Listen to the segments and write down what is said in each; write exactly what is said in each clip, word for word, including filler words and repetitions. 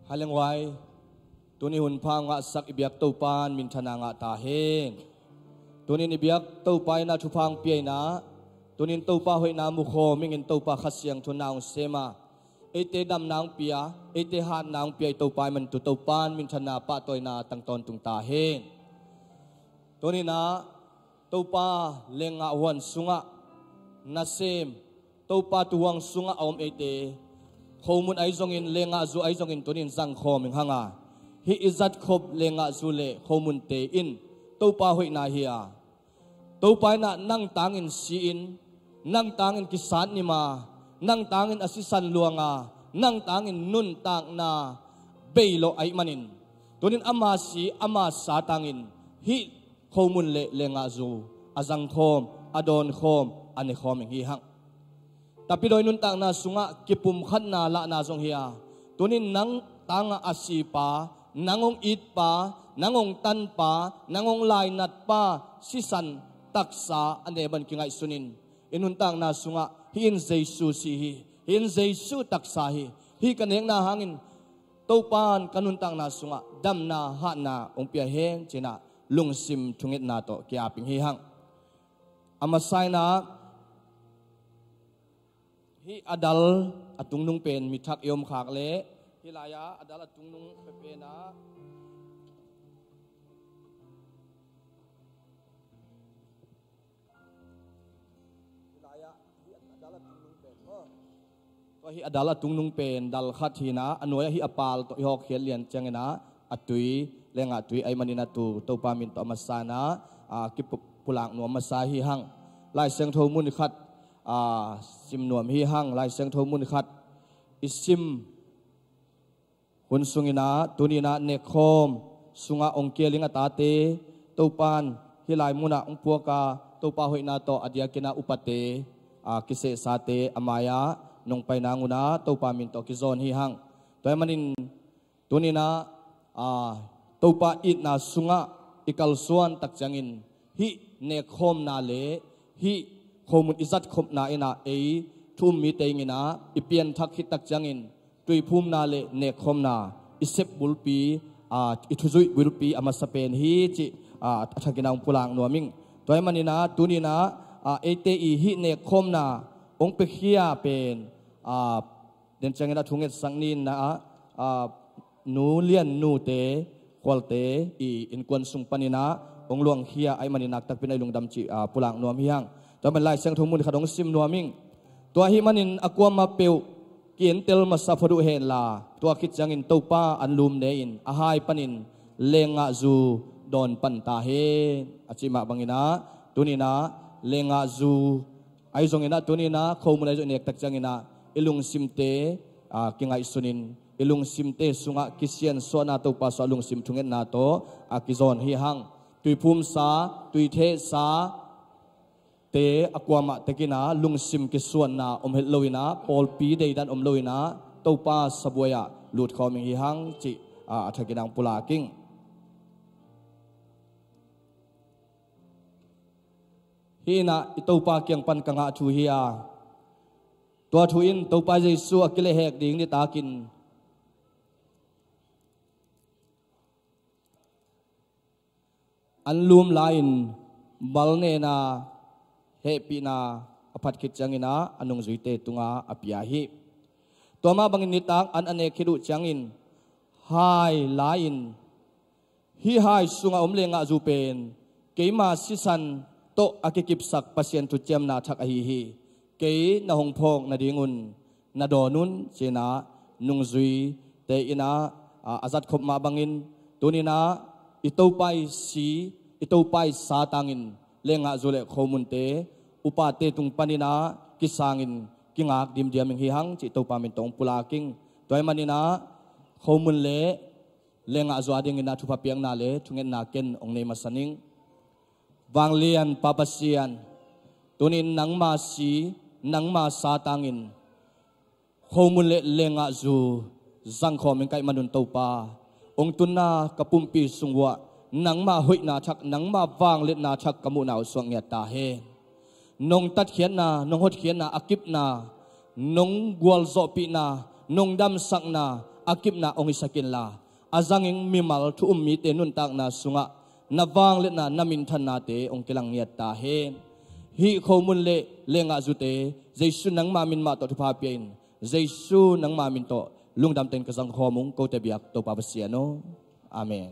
Haleng huai, tuni hun pha ngahsak i biak Topa in minthanna ngah ta hen. Tunin i biak Topa in a thupha hong pia in ah, tunin Topa hoihna mukhawm ingin Topa Kha Siangtho na hong sem a, eite damna hong pia, eite hatna hong pia i Topa i man tu Topa in minthanna pahtawina tang tawntung ta hen. Tunin ah Topa lenggah huan sungah nasem, Topa tuuhuang sungah a om eite, khomun ahi zongin, lenggahzu ahi zongin tunin zangkhawm ing hang a, hih i zatkhop lenggahzu le khomunte in Topa hoihna hi a, Topa in ah nang tangin si-in, nang tangin kisat nim a, nang tangin a sisan luang a, nang tangin nuntakna bei lawh ahih manin, tunin ama si ama sa tangin hih khomun le lenggahzu a zangkhawm, a dawnkhawm, a nekhawm ing hi hang. Tapidawi nuntakna sungah kipumkhatna lahna zong hi a, tunin nang tangah a sipa, nang hong itpa, nang hong tanpa, nang hong lainatpa sisan taksa a ne ban kingaihsunin, i nuntakna sungah hih in Jesu si hi, hih in Jesu taksa hi, hih ka nekna hangin Topa in ka nuntakna sungah damna hatna hong pia hen ci-in ah lungsim thungetna tawh ki-ap ing hi hang. A masa in ah hih a dal a tungnung pen mi thak i om khak leh, hih lai-ah a dal a tungnung pe pen ah, hih lai-ah hih a dal a tungnung pen, oh. Tua hih a dal a tungnung pen dal khat hi-in ah, a nuai-ah hih a pal tawh i hawkkhiat lian ciangin ah a tui, lenggah tui ahih manin ah tu Topa min tawh a masa in ah, a, kipulak nuam masa hi hang. Lai Siangtho mun khat, a, sim nuam hi hang. Lai Siangtho mun khat i sim hun sungin ah, tuni-in ah nekkhawm sungah hong kial ing a tate, Topa in hih lai munah hong puak a, Topa hoihna tawh a diakin ah upate, a, kisehsate a mai-ah nong pai nang un ah Topa min tawh kizawn hi hang. Tua ahih manin tuni-in ah, a, Topa itna sungah i kalsuan tak ciangin hih nekkhawmna le hih khomun i zatkhopna in ah ei thu um mite in ah i pianthak khit tak ciangin tuiphumna le nekkhawmna i sep bulpi, a, i thuzuih bulpi a masa pen hi cih, a, a thakin ah hong pulak nuam ing. Tua ahih manin ah tuni-in ah, a, eite i hih nekkhawmna hong piakhia pen, a, den ciangin a thungetsak ni-in ah, a, Nu Lian Nute Khualte i innkuan sung panin ah hong luangkhia ahih manin ah takpi-in ah i lungdam cih, a, pulak nuam hi hang. Tua ahih manin Lai Siangtho mun khat hong sim nuam ing. Tua ahih manin a kuamah peuh ki-entel masa phot uh hen la, tua khit ciangin Topa anlum ne-in a hai panin lenggahzu dawn pan ta hen, a cih mah bangin ah tuni-in ah lenggahzu ahi zongin ah tuni-in ah khomun ahi zong i nek tak ciangin ah i lungsimte, a, kingaihsunin, i lungsimte sungah kisiansuahna, Topa sungah lungsim thungetna tawh, a, kizawn hi hang. Tuiphumsa, tuithehsa te a kuamah tekin ah lungsim kisuanna om het loin ah, pawlpi deidan om loin ah Topa sabuai-ah lutkhawm ing hi hang cih, a, a thakin ah hong pulak ing. Hih in ah i Topa kiang pan ka ngah thu hi a, tua thu in Topa Jesu a kilehhek ding nitakin anlum lai-in balnena hehpihna a phat khit ciangin ah a nungzuite tungah a pia hi. Tua mah bangin nitak an a nek khit uh ciangin hai la-in, hih hai sungah om lenggahzu pen keima sisan tawh a kikipsak Pasian thuciamna thak ahi hi. Kei na hong phawk nadingun na dawn un, ci-in ah nungzuite in ah, a, a zatkhop mah bangin tuni-in ah i Topa i si, i Topa i sa tangin lenggahzu le khomunte upate tung panin ah kisangin kingak dimdiam ing hi hang cih Topa min tawh hong pulak ing. Tua ahih manin ah khomun le lenggahzu a dingin ah thupha piakna le thungetna ken hong nei masa ning. Vanglian Pa Pasian, tuni-in nangma si, nangma sa tangin khomun le lenggahzu zangkhawm ing ka hih manun Topa, hong tunna ka pumpi sung uah nangma hoihna thak, nangma vangliatna thak ka muhna uh suak ngiat ta hen. Nong tatkhiatna, nong hotkhiatna a kipna, nong gualzawhpihna, nong damsakna a kipna hong hisak inla, a zangin mimal thu um mite nuntakna sungah na vangliatna, na minthannate hong kilang ngiat ta hen. Hih khomun le lengah zute, Jesu nangma min mah tawh thupha pia in. Jesu nangma min tawh lungdamtein ka zangkhawm ung, kote biak Topa Pasian aw. Amen.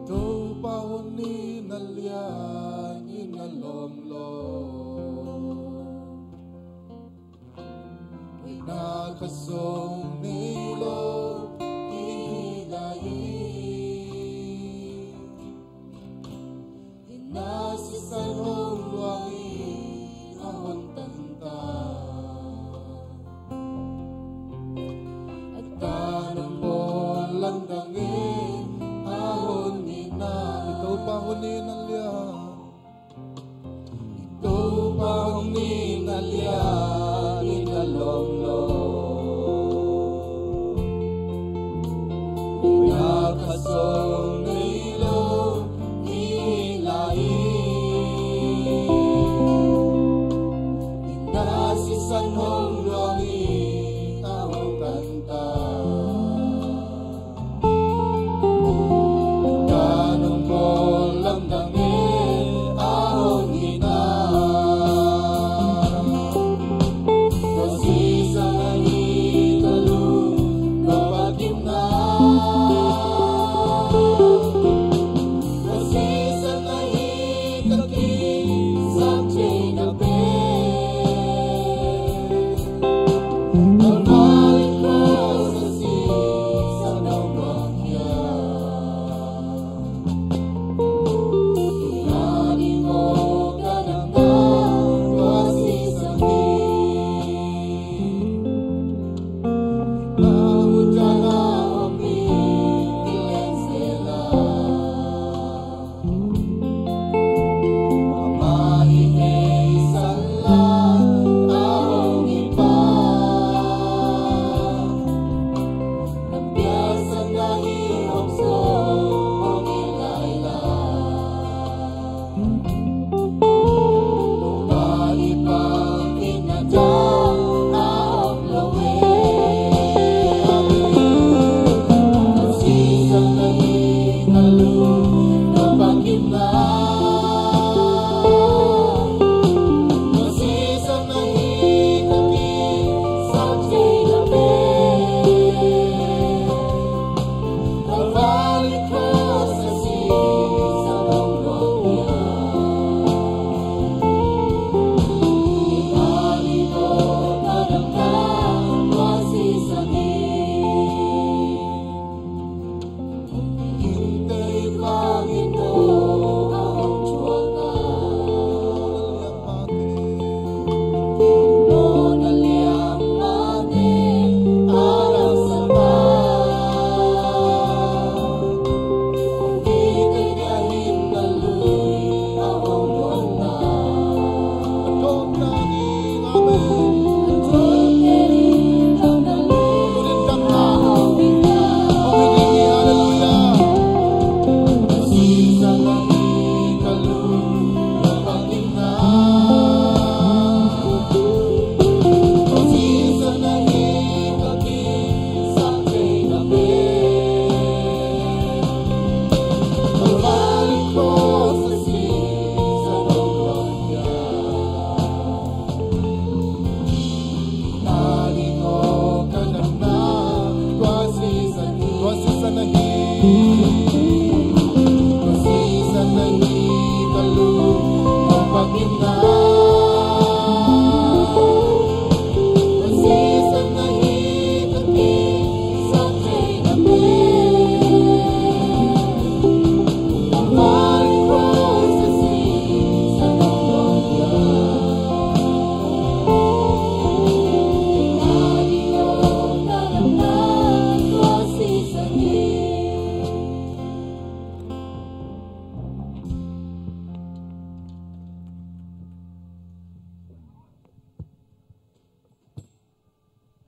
Topa honi na lian in na lawm lo. Na ka song nei lo i lai i. Na sisan hong luang i a hon tanta. A ta nong bawl lamdang e a hon i na. I Topa honi na lian. I Topa honi na lian in na lawm lo. Na ka song nei lo i lai i. Na sisan hong luang i a hong kanta.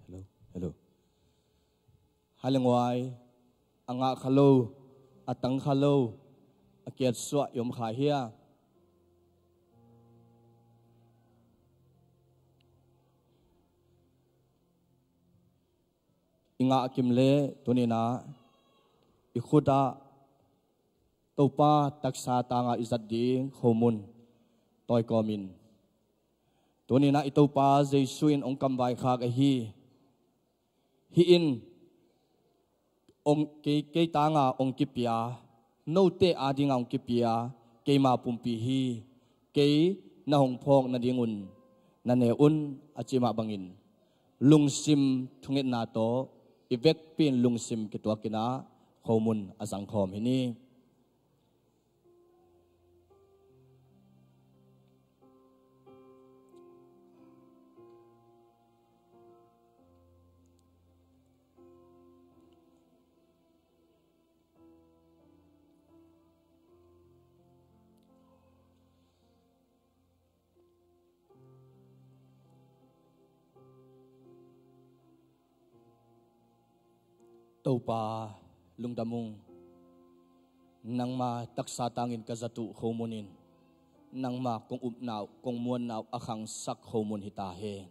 Hello, hello. Hai le nguai, a ngah kha lo, a tangkha lo, a kiatsuah i om kha hia? I ngah kim le tuninah i khutah Topa taksa tangah i zat ding khomun tawikawmin, tuninah i Topa Jesu in hong kamvaikhak ahi. Hih in hong, kei, kei tanga hong kipia, note adinga hong kipia keima pumpi hi. Kei na hong phawk nadingun na ne un, a cih mah bangin lungsim thungetna tawh i vekpi in lungsim kituakinah khomun a zangkhawm hi ni. Topa, lungdam ung. Nangma taksa tangin ka zat uh khomun in nangma kong upna uh, kong muanna uh a khangsak khomun hi ta hen.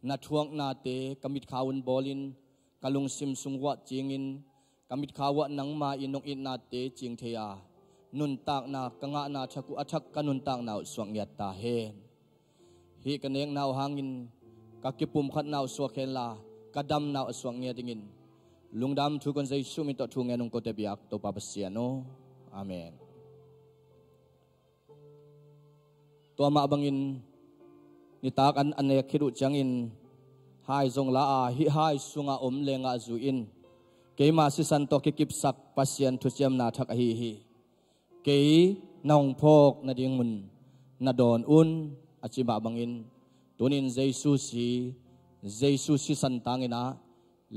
Na thuaknate ka mitkha un bawlin ka lungsim sung uah cingin, ka mitkha uah nangma in nong itnate cing thei a, nuntakna ka ngahna thak uh a thak ka nuntakna uh suak ngiat ta hen. Hih ka nekna uh hangin ka kipumkhatna uh suak henla, ka damna uh a suak ngiat dingin lungdam thu kong Jesu min tawh thu ngen ung, kote biak Topa Pasian aw. Amen. Tua mah bangin nitak an a nek khit uh ciangin hai zong la a, hih hai sunga om lenggahzu in keima sisan tawh kikipsak Pasian thuciamna thak ahi hi. Kei na hong phawk nadingun na dawn un, a cih mah bangin tunin Jesu si, Jesu sisan tanginah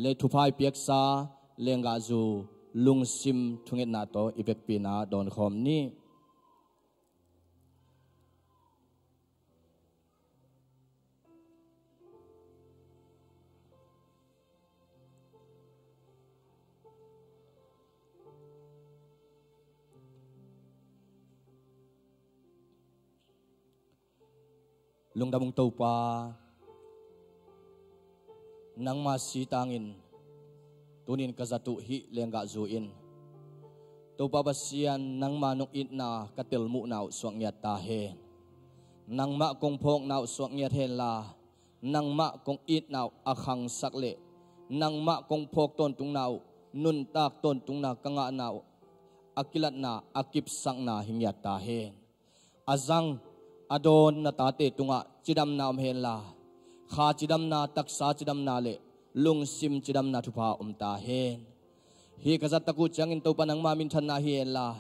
le thupha i piaksa lenggahzu lungsim thungetna tawh i vekpi inah dawnkhawm ni. Lungdam ung Topa, nangma si tangin tunin ka zat uh hih lenggahzu in Topa Pasian, nangma nong itna ka telmuhna uh suak ngiat ta hen. Nangmah kong phawkna uh suak ngiat henla, nangmah kong itna uh a khangsak le nangmah kong phawk tawntungna uh, nuntak tawntungna ka ngahna uh a kilatna, a kipsakna hi ngiat ta hen. A zang, a dawn na tate tungah cidamna om henla, kha cidamna, taksa cidamna le lungsim cidamna thupha om ta hen. Hih ka zat tak uh ciangin Topa, nangma minthanna hi henla,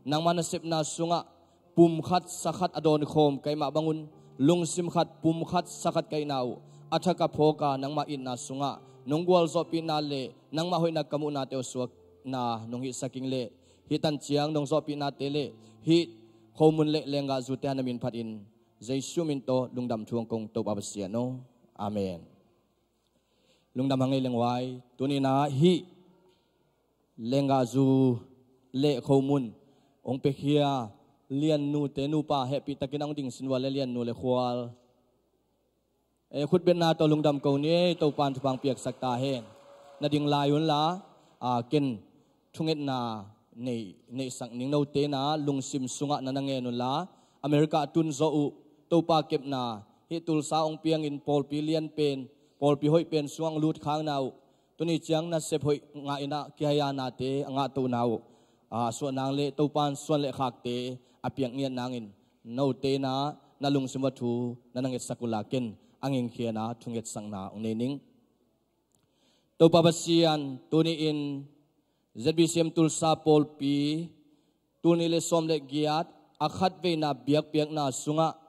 nangma nasepna sungah pumkhat sakhat a dawnkhawm ka hih mah bangun, lungsim khat pumkhat sakhat ka hihna uh a thak a phawka nangma itna sungah nong gualzawhpihna le nangma hoihna ka muhnate uh suakna nong hihsak ing le, hih tan ciang nong zawhpihnate le hih khomun le lenggahzute a na min phatin Jesu min tawh lungdam thu hong kong, Topa Pasian aw. Amen. Lungdam hang ei lengvai. Tuninah hih lenggahzu le khomun hong pekhia Liannu te nupa hehpih takin a hong dingsin uh a le Liannu le Khual, e, khutbetna tawh lungdam ko ni ei. Topan thupha hong piaksak ta hen. Na ding lai unla, a, ken thungetna nei, neihsak ning. Note na lungsim sungah na na ngen unla, America a tun zawh uh Topa kepna hih Tulsa hong piangin pawlpi lian pen, pawlpi hoih pen sungah hong lut khakna uh, tuni ciang nasep hoih ngah inah kihayanate a ngahtohna uh a suah nang le Topan suan le khakte a piak ngiat nangin note na, na lungsim uah thu na na ngetsak unla ken a ngingkhiana thungetsakna hong nei ning. Topa Pasian, tuni-in Z B C M Tulsa pawlpi tul nih le sawm le giat a khatveina biakpiakna sungah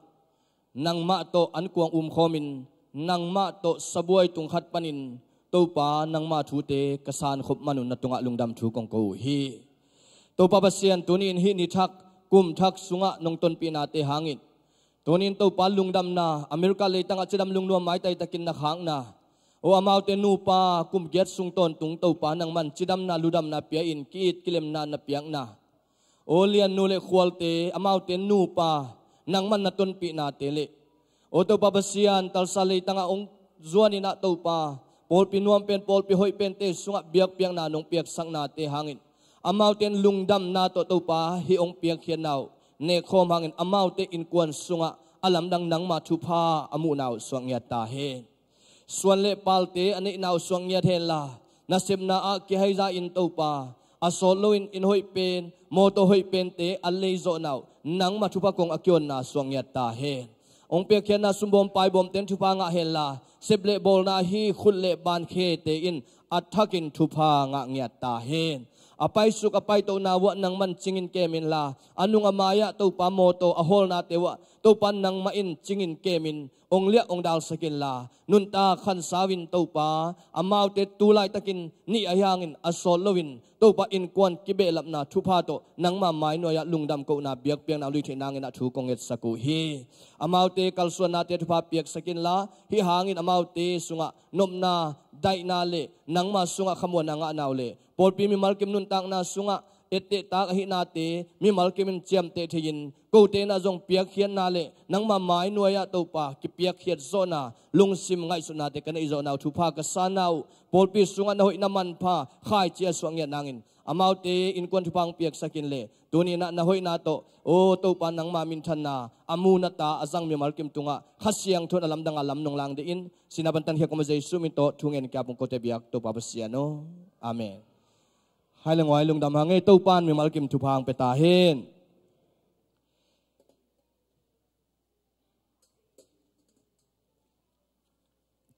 nangmah tawh ankuang umkhawmin nangmah tawh sabuai tung khat panin Topa, nangma thute ka sankhop man un na tungah lungdam thu kong ko uh hi. Topa Pasian, tuni-in hih ni thak, kum thak sungah nong tonpihnate hangin, tuni-in Topa, lungdamna, America leitangah cidam lungnuam maitai takin na khakna, O amaute nupa kum giat sung tawntung Topa nangman cidamna ludamna pia-in ki-it kilemna na piakna, o liannu le khualte amaute nupa nangman na tonpihnate le, o Topa Pasian, talsa leitangah hong zuaninah Topa, pawlpi nuam pen pawlpi hoih pente sungah biakpiakna nong piaksaknate hangin amaute in lungdamna tawh Topa hih hong piakkhiatna uh nekkhawm hangin amaute innkuan sungah a lamdang nangma thupha a muhna uh suak ngiat ta hen. Suan le palte a neihna uh suak ngiat henla, nasepna ah kihaiza in Topa, a sawt loin inn hoih pen, mawtaw hoih pente a leizawhna uh nangma thupha kong a kionna suak ngiat ta hen. Hong piakkhiatna sumbawm paibawmte in thupha ngah henla, sep le bawlna hi khut le ban khete in a thakin thupha ngah ngiat ta hen. A paisuk a paitohna uah nangman cingin kem inla, a nung a mai-ah Topa mawtaw a hawlnate uah Topa nangmah in cingin kem in, hong liah hong dalsak inla, nuntak khansau in Topa, amaute tu laitakin nih ahi hangin a sawt loin Topa innkuan kibehlapna thupha tawh nangma mainuai-ah lungdam kohna biakpiakna lui theih nanginah thu kong ngetsak uh hi. Amaute kalsuannate thupha piaksak inla, hih hangin amaute sungah nopna, daihna le nangma sungah khamuanna ngahna uh le pawlpi mimalkim nuntakna sungah ettehtak ahihnate mimalkim in ciamteh thei-in, kote inah zong piakkhiatna le nangma mainuai-ah Topa kipiakkhiat zawhna lungsim ngaihsutnate ka neih zawhna uh thupha ka sanna uh, pawlpi sungah na hoih na manpha khaici a suak ngiat nangin amaute innkuan thupha hong piaksak in le, tuni inah na hoihna tawh, o Topa nangma minthanna a mu na ta a zang mimalkim tungah Kha Siangtho in a lamdang a lam nong lang deihin, sina bantan khiak om a Jesu min tawh thu ngen kiap hong kote biak Topa Pasian aw. Amen. Hai le nguai lungdam hang ei, Topa in mimalkim thupha hong pia ta hen.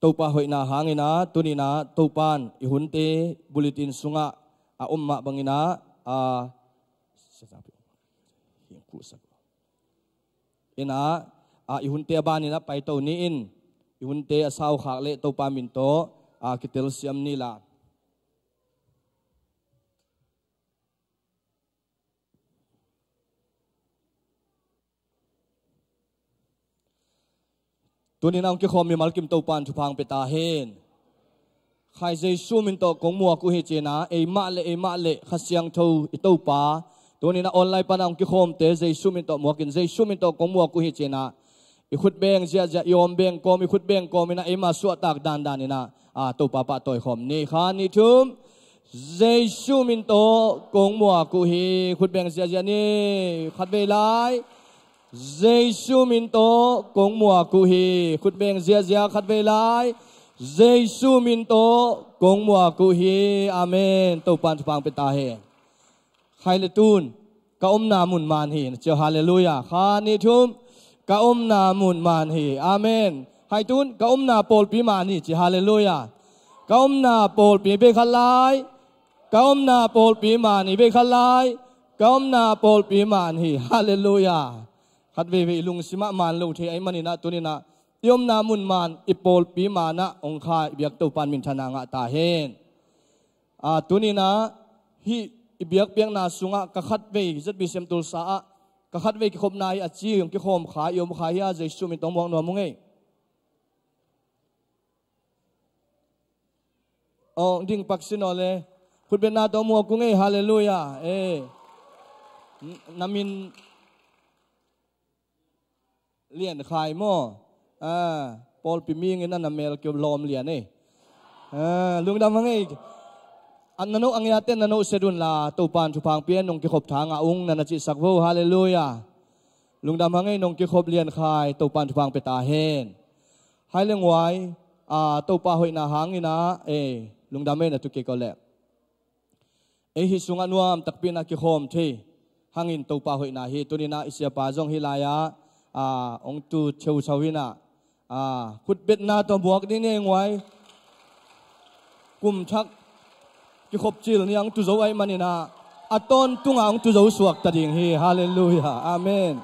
Topa hoihna hangin ah, tuni inah Topa in i hunte bulletin sungah a om mah bangin ah, a, inah, a, i hunte a banin ah paito ni in, i hunte a saukhak le Topa min tawh, a, kitelsiam ni la. Tuni inah hong kikhawm mimalkim Topa in thupha hong pia ta hen. Khai Jesu min tawh kong muak uh hi ci inah, eimah le eimah le Kha Siangtho i Topa, tuni inah online panah hong kikhawmte Jesu min tawh muak in, Jesu min tawh kong muak uh hi ci inah, i khut beng ziahziah, i awm beng kawm, i khut beng kawm inah eima suahtak dandan inah, a, Topa pahtawi khawm ni. Khat, nih, thum. Jesu min tawh kong muak uh hi. Khut beng ziahziah ni. Khatvei lai. Jesu min tawh kong muak uh hi. Khut beng ziahziah. Khatvei lai. Jesu min tawh kong muak uh hi. Amen. Topa in thupha hong pia ta hen. Khai le tun ka omna mun man hi, na ci aw, halleluiah. Khat, nih, thum. Ka omna mun man hi. Amen. Khai tun ka omna pawlpi man hi, ci, halleluiah. Ka omna pawlpi, vei khat lai. Ka omna pawlpi man hi, vei khat lai. Ka omna pawlpi man hi, halleluiah. Khat veivei i lungsimah man lo thei ahih manin ah, tuni inah i omna mun man, i pawlpi man ah hong kha i biak Topa in minthanna ngah ta hen. A, tuni inah hih i biakpiakna sungah ka khatvei Z B C M Tulsa ah ka khatvei kikhopna hi a ci, hong kikhawm kha i om kha hi a, Jesu min tawh muak nuam ung ei. Aw, ding pak sin aw le. Khutbetna tawh muak ung ei, halleluiah. Eh. Na min Lian Khai maw? Ah, pawlpi ming in a na mel kio lawm lian ei. Ah, lungdam hang ei. An na noh a ngiaten na noh set unla, Topa in thupha hong pia in, nong kikhop tha ngah ung, na na cihsak vo, halleluiah. Lungdam hang ei, nong kikhop Lian Khai, Topa in thupha hong pia ta hen. Hai le nguai, ah, Topa hoihna hangin ah, eh, lungdam ei, na tu kik aw leh. Ei hih sungah nuam takpi in ah kikhawm thei hangin Topa hoihna hi. Tuni in ah i siapa zong hih lai-ah, ah, hong tu theuthau hi in ah, ah, khutbetna tawh muak ding ni ei nguai. Kum thak kikhop cil ni a hong tu zo ahih manin ah, a tawntungah hong tu zo suak ta ding hi. Halleluiah. Amen.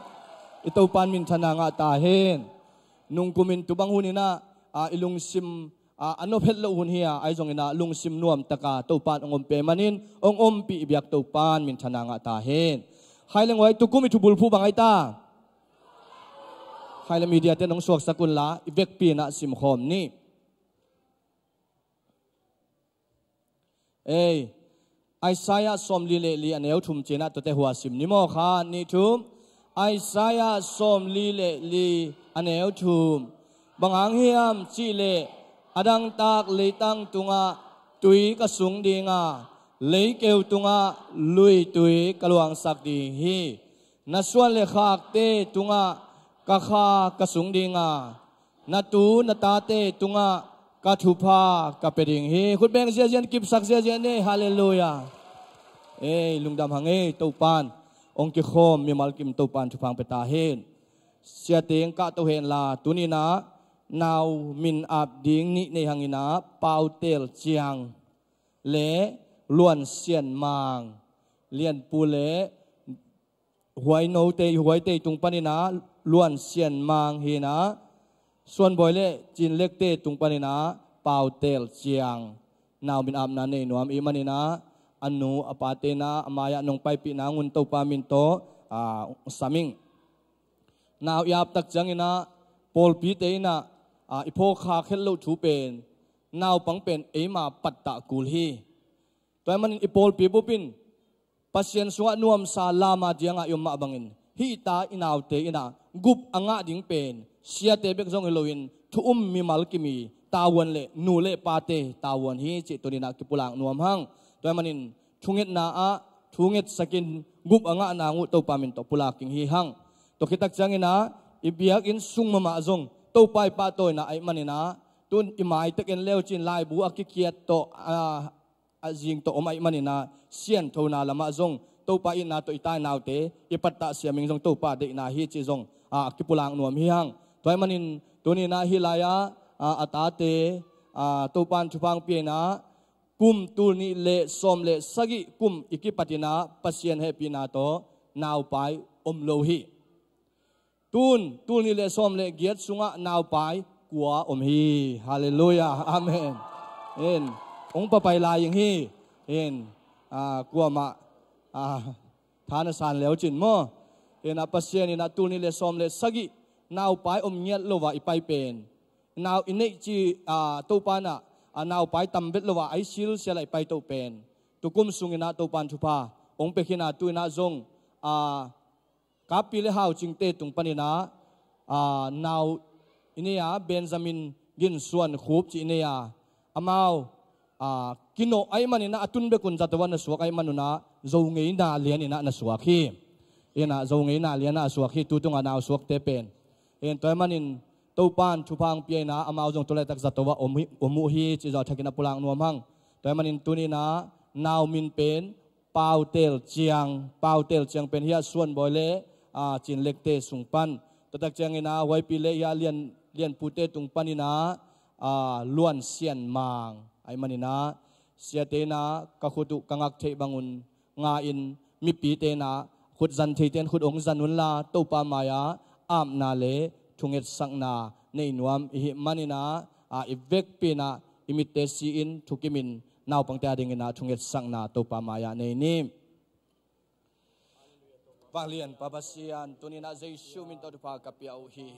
I Topa in minthanna ngah ta hen. Nungkum in tu bang hun in ah, ah, i lungsim, ah, a nop het loh hun hi a, ahi zongin ah lungsim nuamtaka Topa in hong ompih ahih manin, hong ompih i biak Topa in minthanna ngah ta hen. Khai le nguai, tukum i thubulphuh bang ahi ta? Khai le media-te in hong suaksak unla, i vekpi in ah simkhawm ni. Ei, Isaiah sawmli le li a neu thum ciangah tuate hua sim ni maw. Khat, nih, thum. Isaiah sawmli le li a neu thum. Bang hang hiam cihleh, a dangtak leitang tungah tui ka sung dinga, leikeu tungah luitui ka luangsak ding hi. Na suan le khakte tungah ka kha ka sung dinga, na tu na tate tungah ka thupha ka pia ding hi. Khut beng ziazia in, kipsak ziazia in ei. Halleluiah. Ei, lungdam hang ei. Topan hong kikhawm mimal kim Topan thupha pia ta hen. Siate hong kahto henla, tuninah nau min ap ding nih nei hanginah Pau Tel Ciang le Luan Sian Mang, Lian Pu le Huai Note, Huai Tei tung paninah Luan Sian Mang hinah, Suan Bawi le Cin Lekte tung paninah Pau Tel Ciang. Nau min apna nei nuam i hih maninah a nu a pate inah a mai-ah nong paipihna ngun Topa min tawh, aa, sam ing. Nau i ap tak cianginah pawlpite inah, aa, i phawk khak het loh thu pen, naupang pen eima pattah kul hi. Tua ahih manin i pawlpi bup in Pasian sungah nuamsa lam a diangah i om mah bangin, hih ta i naute inah gup a ngah ding pen siate bek zong hi loin thu um mimal kim i tavuan le nu le pate tavuan hi cih tuninah kipulak nuam hang. Tua ahih manin thungetna ah thu ngetsakin gup a ngah nang uh Topa min tawh pulak king hi hang. Tua khit tak cianginah i biakinn sung mahmah zong Topa i pahtawina ahih maninah, tun i maitek en leu cin laibu a kikiat tawh, a, a zing tawh om ahih maninah sianthona lamah zong Topa itna tawh i tai naute i pattah siam ing zong Topa deihna hi cih zong, a, kipulak nuam hi hang. Tua ahih manin tuninah hih lai-ah, a, a tate, a, Topan thupha hong pia inah kum tul nih le sawm le sagih kum i kipat inah Pasian hehpihna tawh naupai om lo hi. Tun tul nih le sawm le giat sungah naupai kua om hi. Halleluiah. Amen. In, hong papai lai ing hi. In, a, kuamah, a, tha na san leu cin maw. Inah Pasian inah tul nih le sawm le sagih naupai om ngiat lo a i pai pen, nau i neih ci, a, Topa inah, a, naupai tam vet lo a a i silsial a i paito pen, tukum sunginah Topan thupha hong pia khin a, tu inah zong, a, Kapi le Hau Cingte tung paninah, a, nau i nei a, Benjamin Gin Suan Khup cih i nei a, amau, a, kinawh ahih maninah a tun bek un zato ah na suak ahih man unah Zo ngeina lian inah na suak hi. Inah Zo ngeina lian ah a suak hi, tu tungah nau suakte pen. In, tua ahih manin Topan thupha hong pia inah amau zong tu laitak zato ah om hi, om uh hi cih zong a thakin a pulak nuam hang. Tua ahih manin tuninah nau min pen Pau Tel Ciang, Pau Tel Ciang pen hih a Suan Bawi le, a, Cin Lekte sung pan. Tua tak cianginah Huaipi le hih a Lian, Lian Pute tung paninah, a, Luan Sian Mang ahih maninah siate inah ka khut uh ka ngak theih bangun nga-in, mipite inah khut zan theite in khut hong zan unla Topa mai-ah apna le thungetsakna nei nuam i hih maninah, a, i vekpi inah i mitte si-in thukimin naupangte adinginah thungetsakna Topa mai-ah nei ni. Vanglianpa Pasian, tuninah Jesu min tawh thupha ka pia uh hi.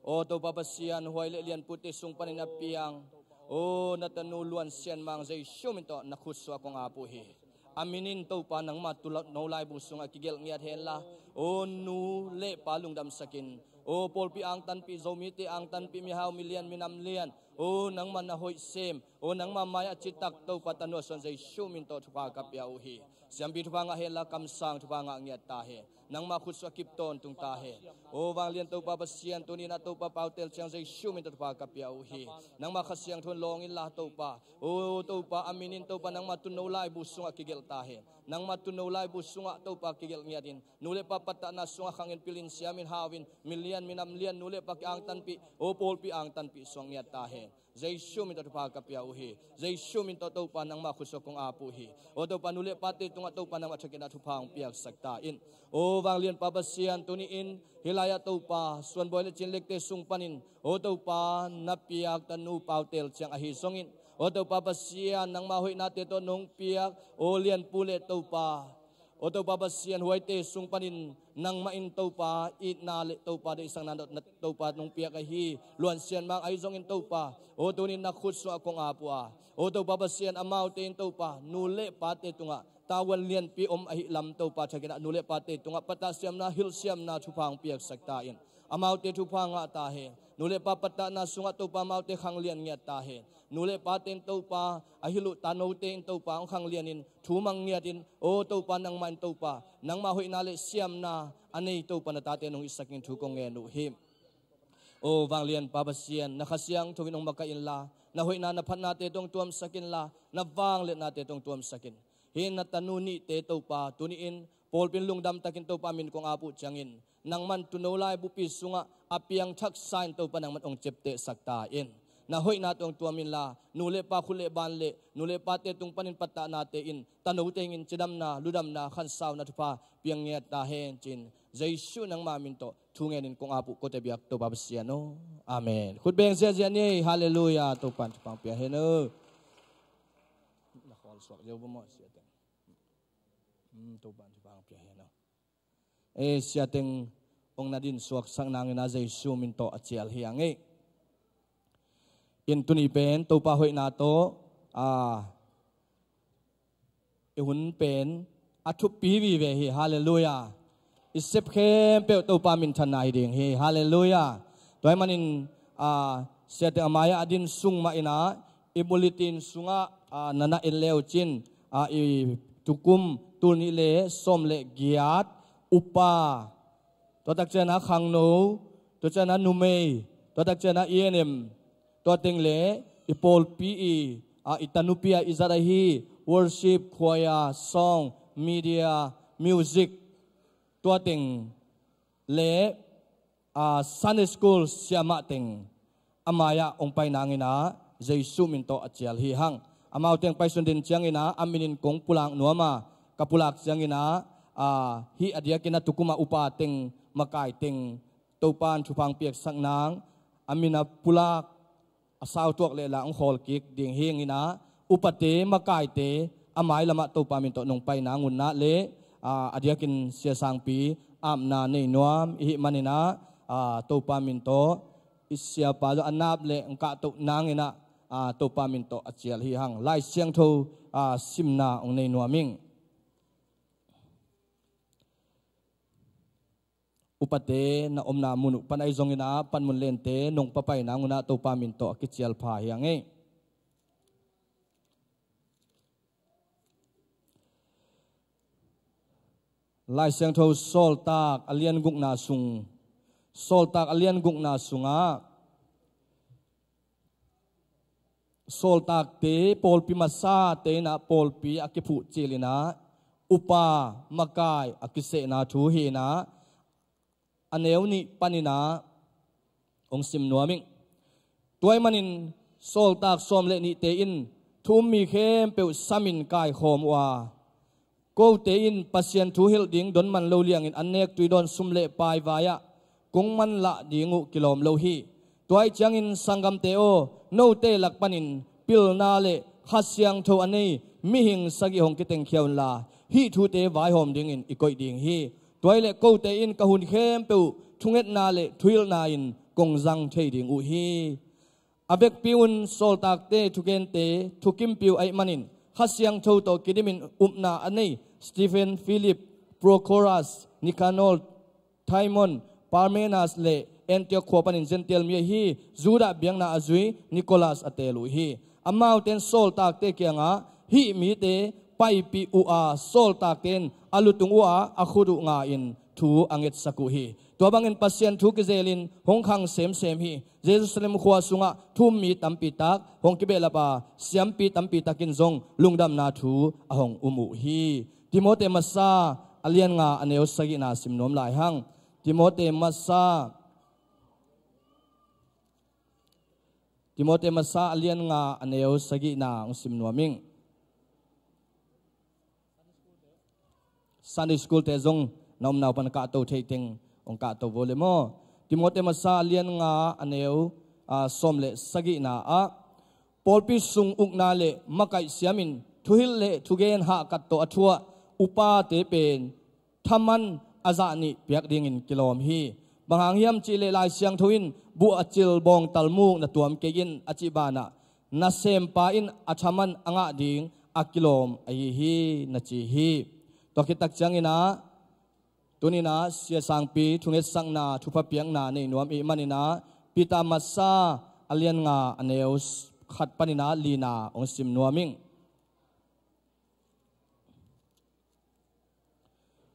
Aw Topa Pasian, Huai le Lian Pute sung panin a piang, aw na tanu Luan Sian Mang Jesu min tawh na khutsuah kong ap uh hi. A minin Topa nangma tuuno laibu sungah kigelh ngiat henla, aw nu le pa lungdamsakin, aw pawlpi angtanpih, Zomite angtanpih, mihau milian minam lian, aw nangma na hoih sem, aw nangma mai-ah citak Topa tanu a suan Jesu min tawh thupha ka pia uh hi. Siampi thupha ngah henla, kamsang thupha ngah ngiat ta hen. Nangma khutsuah kip tawntung ta hen. Aw vanglian Topa Pasian, tuninah Topa Pau Tel Ciang Jesu min tawh thupha ka pia uh hi. Nangma Kha Siangtho in lawng inla Topa, aw Topa a minin Topa nangma tuuno laibu sungah kigelh ta hen. Nangma tuuno laibu sungah Topa kigelh ngiatin, nu le pa pattahna sungah khangin, pilin, siamin, hauin, milian minam lian, nu le pa kiangtanpih, aw pawlpi angtanpih suak ngiat ta hen. Jesu min tawh thupha ka pia uh hi. Jesu min tawh Topa nangma khutsuah kong ap uh hi. Aw Topa, nu le pate tungah Topa nangmah thakin a thupha hong piaksak ta in. Aw vanglianpa Pasian, tuni-in hih lai-ah Topa Suan Bawi le Cin Lekte sung panin, aw Topa na piak tanu Pau Tel Ciang ahi zongin, aw Topa Pasian, nangma hoihnate tawh nong piak aw Lian Pu le Topa O Topa Pasian, huaite sung panin nangmah in Topa itna le Topa deihsakna, dotna Topa nong piak ahi Luan Sian Mang ahi zongin Topa, o tunin na khut sungah kong ap uh a, o Topa Pasian, amaute in Topa nu le pate tungah tavuan lianpi om ahih lam Topa thakin ah nu le pate tungah pattah siamna, hilh siamna thupha hong piaksak ta in. Amaute thupha ngah ta hen. Nu le pa pattahna sungah Topa amaute khanglian ngiat ta hen. Nu le pate in Topa a hilh uh tanote in Topa hong khanglian in, thu mang ngiat in, o Topa nangmah in Topa nangmah hoihna le siamna a nei Topa na tate nong hisak in thu kong ngen uh hi. O vanglian Pa Pasian, na Kha Siangtho in hong makaih inla, na hoihna na phatnate tawh hong tuamsak inla, na vangliatnate tawh hong tuamsak in. Hih na tanu nihte Topa tuni-in pawlpi in lungdam takin Topa min kong ap uh ciangin, nangman tuuno laibupi sungah a piangthaksa in Topa nangman hong ciaptehsak ta in. Na hoihna tawh hong tuam inla, nu le pa khut le ban le nu le pate tung panin pattahnate in tanote in cidamna, ludamna, khansauna thupha piang ngiat ta hen ci-in Jesu nangma min tawh thu ngenin kong ap uh, kote biak Topa Pasian aw. Amen. Khut beng ziahziah ni. Halleluiah. Topa in thupha hong pia hen aw. Na khawl suak lio bua maw, Sia Teng? Hmm, Topa in thupha hong pia hen aw. Eh, Sia Teng hong na din suaksak nangin ah Jesu min tawh a cial hi hang ei. In tuni pen Topa hoihna tawh, ah, i hun pen a thupi vive hi. Halleluiah. I sep khempeuh Topa minthanna hi ding hi. Halleluiah. Tua ahih manin, ah, Sia Teng a mai-ah a din sung mah in ah i bulletin sungah, ah, na na en le uh cin, ah, i tukum tul nih le sawm le giat upa, tua tak ciangin ah khangno, tua ciangin ah numei, tua tak ciangin ah E N M, tua teng le i pawlpi i, ah, i tanupi a i zat ahi worship, choir, song, media, music, tua teng le, ah, Sunday school siamah teng a mai-ah hong pai nangin ah Jesu min tawh a cial hi hang. Amaute hong paisun den ciangin ah a minin kong pulak nuam a, ka pulak ciangin ah, ah, hih a diakin a tukum a upa teng, makai teng Topa in thupha hong piaksak nang, a min a pulak a sau tuak leh lah hong khawl kik ding hi hangin ah, upate, makaite a mai lamah Topa min tawh nong pai nang un ah le, ah, a diakin Sia Sangpi apna nei nuam i hih manin ah, ah, Topa min tawh i siapa zong a nap le hong kahtoh nangin ah, ah, Topa min tawh a cial hi hang. Lai Siangtho, ah, simna hong nei nuam ing. Upate na omna mun uh pan ahi zongin ah panmun lente nong papai nang un ah Topa min tawh a kicial pha hi hang ei. Lai Siangtho Sawltak a lian gukna sung, Sawltak a lian gukna sungah sawltakte, pawlpi masate in ah pawlpi a kiphuh cil in ah upa, makai a kisehna thu hi in ah, a neu nih panin ah hong sim nuam ing. Tua ahih manin sawltak sawm le nihte in thu um mi khempeuh samin kaikhawm uh a, kote in Pasian thu hilh ding don man lo liangin an nek tui dawn sum le pai vai-ah kong manlah ding uh kilawm lo hi. Tua ahih ciangin sanggamte aw, note lak panin pilna le Kha Siangtho a nei mihing sagih hong kitengkhia unla, hih thute vaihawm dingin i koih ding hi. Tua hileh kote in ka hun khempeuh thungetna le thuhilhna in kong zang thei ding uh hi. A vekpi un sawltakte thugente thukimpi uh ahih manin Kha Siangtho tawh kidimin upna a nei Stephen, Philip, Prochorus, Nicanor, Timon, Parmenas le Antioch khua panin Gentile mi ahi Judah biakna a zui Nicholas a teel uh hi. Amaute in sawltakte kiangah hih mite paipih uh a, sawltakte in a lutung uh a, a khut uh nga-in thu a ngetsak uh hi. Tua bangin Pasian thu kizelin hong khang semsem hi. Jerusalem khua sungah thu um mi tampi tak hong kibehlap a, siampi tampi takin zong lungdamna thu a hong um uh hi. Timote Masa a lian nga a neu sagihna sim nuam lai hang. Timote Masa, Timote Masa a lian nga a neu sagihna hong sim nuam ing. Sunday school te zong na omna uh pan kahto thei teng hong kahto vo le maw. Timote Masa a lian nga a neu, ah, sawm le sagihna ah, pawlpi sung ukna le makaih siamin thuhilh le thugen hahkat tawh a thuah upate pen thaman a zah nih piak dingin kilawm hi. Bang hang hiam cihleh Lai Siangtho in buh a cil bawngtal muk na tuam kei in a cih banah nasempa in a thaman a ngah ding a kilawm ahi hi na ci hi. Tua khit tak ciangin ah tuni-in ah Sia Sangpi thungetsakna thupha piakna nei nuam ih manin ah Peter Masa a lian nga a neu khat panin ah lina hong sim nuam ing.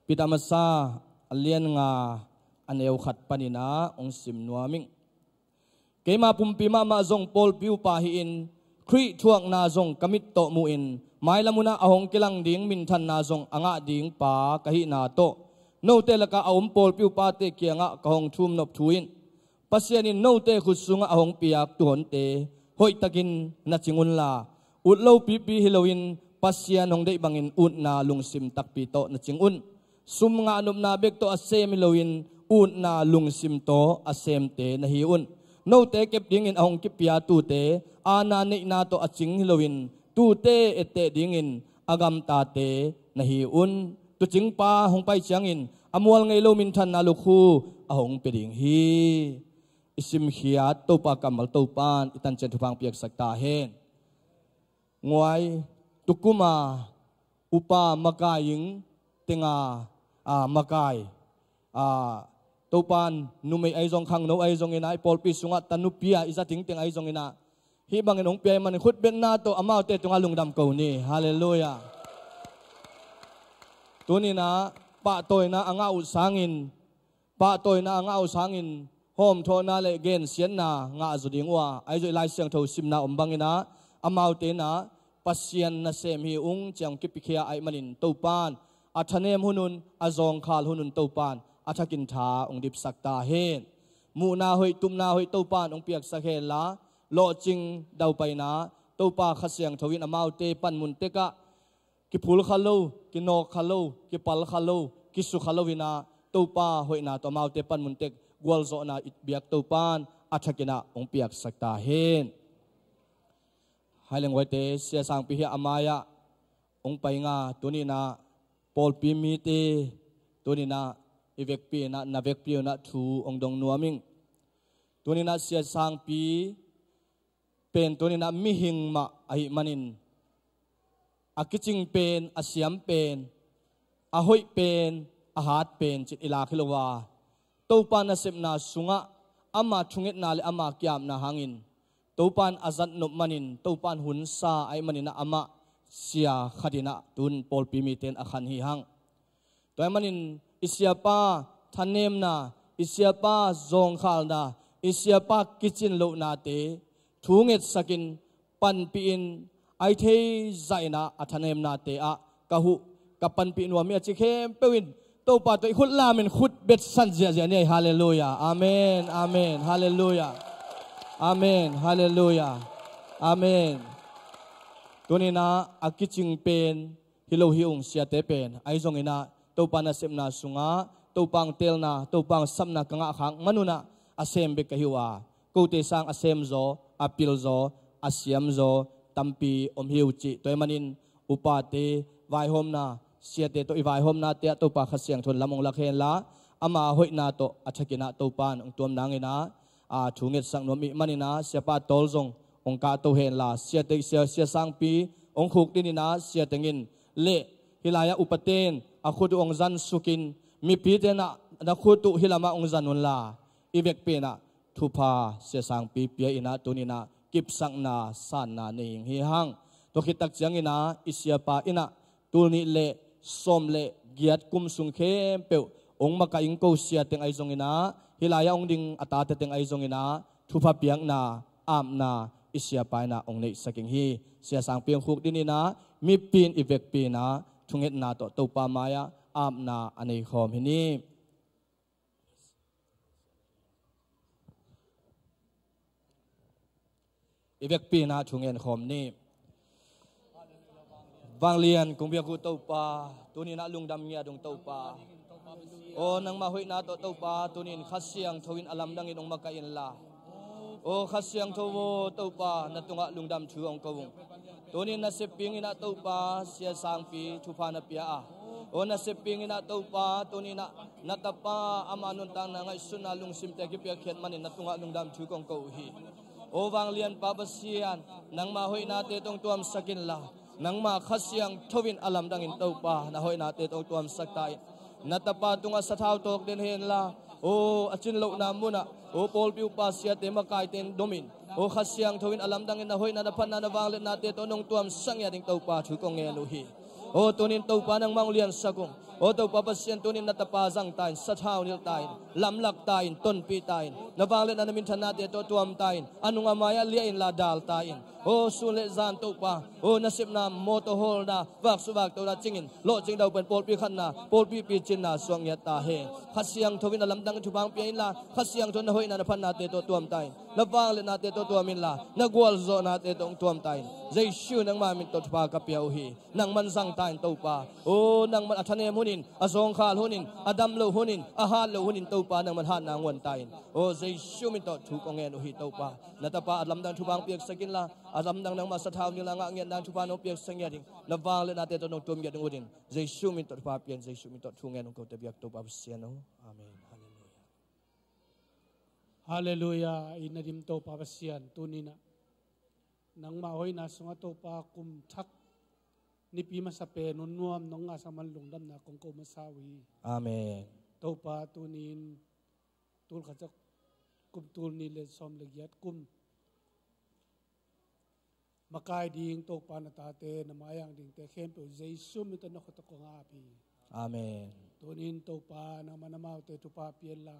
Peter Masa a lian nga a neu khat panin ah hong sim nuam ing. Keima pumpi mahmah zong pawlpi upa hi-in Khrih thuakna zong ka mit tawh mu-in mailam un ah a hong kilang ding minthanna zong a ngah ding pa ka hihna tawh note lakah a om pawlpi upate kiangah ka hong thum nop thu in Pasian in note khut sungah a hong piak tuuhonte hoihtakin na cing unla, ut lopipi hi loin Pasian hong deih bangin utna lungsim takpi tawh na cing un. Sum ngah nopna bek tawh a sem hi loin utna lungsim tawh a semte na hi un. Note kep dingin a hong kipia tuute, aana neihna tawh a cing hi loin tuute etteh dingin a gamtate na hi un. Tuucingpa hong pai ciangin a mual ngei lo minthanna lukhu a hong pia ding hi. I simkhiat Topa kammal Topan i tancian thupha hong piaksak ta hen. Nguai, tukuma upa makai ing tenga, a, makai, a, Topan numei ahi zong khangno ahi zongin ah i pawlpi sungah tanupi a i za tengteng ahi zongin ah hih bangin hong pia ih manin khutbetna tawh amaute tungah lungdam ko ni. Halleluiah. Tuni-in ah pahtawina a ngah uh sangin, pahtawina a ngah uh sangin hawmthawhna le gensiatna ngah zaw ding uh a, ahi zong i Lai Siangtho simna om bangin ah amaute in ah Pasian nasem hi ung ci-a hong kipiakhia ahih manin Topan a thanem hun un, a zawngkhal hun un Topan a thakin tha hong dipsak ta hen. Muhna hoih, tupna hoih Topan hong piaksak henla, lawhcing daupaina Topa Kha Siangtho in amaute panmun tekah kiphul kha lo, kinawk kha lo, kipal kha lo, kisu kha lo in ah Topa hoihna tawh amaute panmun tek gualzawhna i biak Topan a thakin ah hong piaksak ta hen. Hai leng huaite, Sia Sangpi hi a mai-ah hong pai nga, tuni-in ah pawlpi mite tuni-in ah i vekpi in ah, na vekpi un ah thu hong dong nuam ing. Tuni-in ah Sia Sangpi pen tuni-in ah mihing mah ahih manin a kicing pen, a siam pen, a hoih pen, a hat pen cih i lak hi lo a, Topa nasepna sungah ama thungetna le ama ki-apna hangin Topan a zat nop manin Topan hunsa ahih manin ah amah sia khat in ah tun pawlpi mite in a khan hi hang. Tua ahih manin i siapa thanemna, i siapa zawngkhalna, i siapa kicin lohnate thu ngetsakin panpih in, a i thei zah in ah a thanemnate ah ka huh, ka panpih nuam hi a ci khempeuh in Topa tawh i khut lamin khut betsan ziahziah ni. Halleluiah. Amen. Amen. Halleluiah. Amen. Halleluiah. Amen. Tuni-in ah a kicing pen hi lo hi ung, siate pen. Ahi zongin ah Topa nasepna sungah Topa hong teelna, Topa hong sapna ka ngah khak man un ah a sem bek ka hi uh a, kote sang a sem zaw, a pil zaw, a siam zaw tampi om hi uh cih. Tua ahih manin upate vaihawmna, siate tawh i vaihawmnate ah Topa Kha Siangtho in lam hong lak henla, ama hoihna tawh a thakin ah Topan hong tuam nangin ah, a, thu ngetsak nuam ih manin ah siapa tawl zong hong kahto henla, siate, sia, Sia Sangpi hong khukdin in ah sia teng in le hih lai-ah upaten a khut uh hong zan sukin mipite in ah na khut uh hih lamah hong zan unla, i vekpi in ah thupha Sia Sangpi pia in ah tuni-in ah kipsakna sanna nei ing hi hang. Tua khit tak ciangin ah i siapa in ah tul nih le sawm le giat kum sung khempeuh hong makaih ing ko, sia teng ahi zongin ah hih lai-ah hong ding a tate teng ahi zongin ah thupha piakna, apna i siapa in ah hong neihsak ing hi. Sia Sangpi hong khukdin in ah mipi in i vekpi in ah thungetna tawh Topa mai-ah apna a nei khawm hi ni. I vekpi in ah thu ngen khawm ni. Vanglian kong biak uh Topa, tuni-in ah lungdam ngiat ung Topa. Aw, nangmah hoihna tawh Topa, tuni-in Kha Siangtho in a lamdangin hong makaih inla. Aw Kha Siangtho aw Topa, na tungah lungdam thu hong ko ung. Tuni-in na sepping in ah Topa, Sia Sangpi thupha na pia a, Aw na sepping in ah Topa, tuni in ah na tapa ama nuntakna ngaihsutna lungsimte a kipiakkhiat manin na tungah lungdam thu kong ko uh hi. Aw vanglianpa Pasian, nangma hoihnate tawh hong tuamsak inla, nangma Kha Siangtho in a lamdangin Topa na hoihnate tawh hong tuamsak ta in. Na tapa tungah sathau tawk den hen la, aw a cin lohna munah aw pawlpi upa siate makaite in domin, aw Kha Siangtho in a lamdangin na hoihna, na phatna, na vangliatnate tawh nong tuamsak ngiat ding Topa thu kong ngen uh hi. Aw tunin Topa nangmah hong liansak ung. Aw Topa Pasian, tunin na tapa zang ta in, sathau nilh ta in, lamlak ta in, tonpih ta in, na vangliatna, na minthannate tawh tuam ta in, a nung a mai-ah liah inla dal ta in. Aw sun le zan Topa, aw nasepna, mawtaw hawlna, vaksuh vaktohna cingin lawhcing daupan pawlpi khatna, pawlpi picinna suak ngiat ta hen. Kha Siangtho in a lamdang thupha hong pia inla, Kha Siangtho in na hoihna, na phatnate tawh tuam ta in, na vangliatnate tawh tuam inla, na gualzawhnate tawh hong tuam ta in. Jesu nangma min tawh thupha ka pia uh hi. Nangman zang ta in Topa. Aw nangman a thanem hunin, a zawngkhal hunin, a dam loh hunin, a hat loh hunin Topa nangman hatna hong guan ta in. Aw Jesu min tawh thu kong ngen uh hi Topa. Na tapa a lamdang thupha hong piaksak inla, a lamdang nangmah sathau nilh a ngah ngiat nang thupha nong piaksak ngiat ding, na vangliatnate tawh nong tuam ngiat ding uh ding, Jesu min tawh thupha pia in, Jesu min tawh thu ngen hong ko, tua biak Topa Pasian aw. Amen. Halleluia. Halleluia. I na dim Topa Pasian, tuni in ah nangma hoihna sungah Topa kum thak nipi masa pen un nuam nong ngahsak man lungdamna kong ko masa uh hi. Amen. Topa tunin tul khat za kum tul nih le sawm le giat kum makai ding Topa na tate, na mai-ah dingte khempeuh Jesu min tawh na khut tawh kong ap hi. Amen. Tunin Topa nangman amaute thupha pia inla,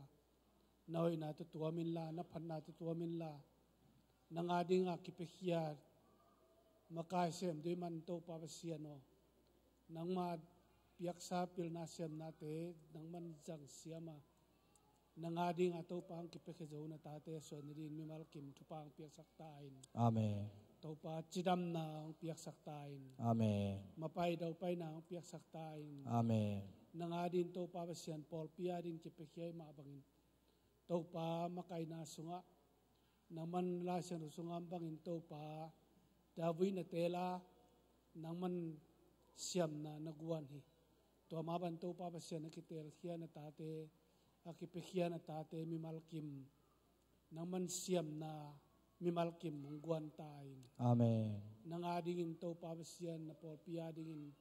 na hoihna tawh tuam inla, na phatna tawh tuam inla, nang a dinga kipiakhia makai sem ding man Topa Pasian aw, nangma piaksa pilna siamnate nangman zang siam a, nang a dinga Topa hong kipiakhia zo na tate suan nading mimal kim thupha hong piaksak ta in. Amen. Topa cidamna hong piaksak ta in. Amen. Mapai daupaina hong piaksak ta in. Amen. Nang a ding Topa Pasian pawlpi a ding kipiakhia mah bangin Topa makaihna sungah nangman Lai Siangtho sungah bangin Topa David na teel a, nangman siamna na guan hi. Tua mah bang Topa Pasian a kiteelkhia na tate, a kipiakhia na tate mimal kim, nangman siamna mimal kim hong guan ta in. Amen. Nang a dingin Topa Pasian na pawlpi a dingin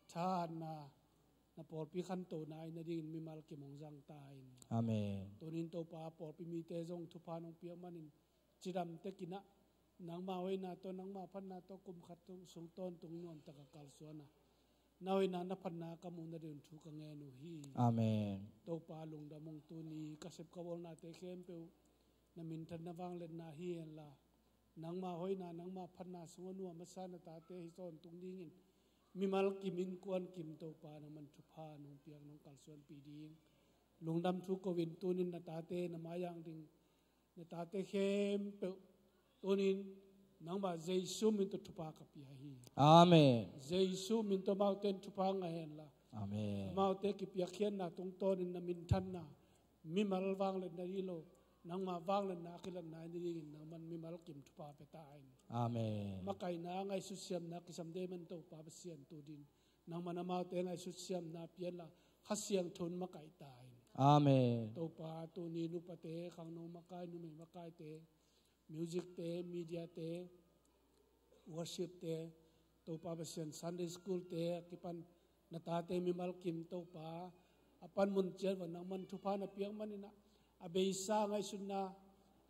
thahatna, na pawlpi khantohna i na dingin mimal kim hong zang ta in. Amen. Tunin Topa pawlpi mite zong thupha nong piak manin cidam tekin ah nangma hoihna tawh, nangma phatna tawh kum khat sung tawntung nuam taka kalsuan a, na hoihna na phatna ka muh nading thu ka ngen uh hi. Amen. Topa lungdam ung, tuni ka sep ka bawlnate khempeuh na minthanna vangliatna hi henla, nangma hoihna, nangma phatna sungah nuam a sa na tate hi tawntung dingin mimal kim, innkuan kim Topa nangman thupha nong piak, nong kalsuanpih ding lungdam thu ko in, tunin na tate na mai-ah ding na tate khempeuh tunin nangma Jesu min tawh thupha ka pia hi. Amen. Jesu min tawh amaute in thupha ngah henla, amen, amaute kipiakkhiatna tungtawnin na minthanna, mimal vangliatna hi lo, nangma vangliatna a kilatna i na dingin nangman mimal kim thupha pia ta in. Amen. Makaihna, ngaihsut siamna kisam ding man Topa Pasian, tunin nangman amaute ngaihsut siamna pia inla, Kha Siangtho in makaih ta in. Amen. Topa tuni nupate, khangno makai, numei makaite, music-te, media-te, worship-te, Topa Pasian Sunday school-te a kipan na tate mimal kim Topa a panmun ciat va nangman thupha na piak manin ah, a beisa ngaihsutna,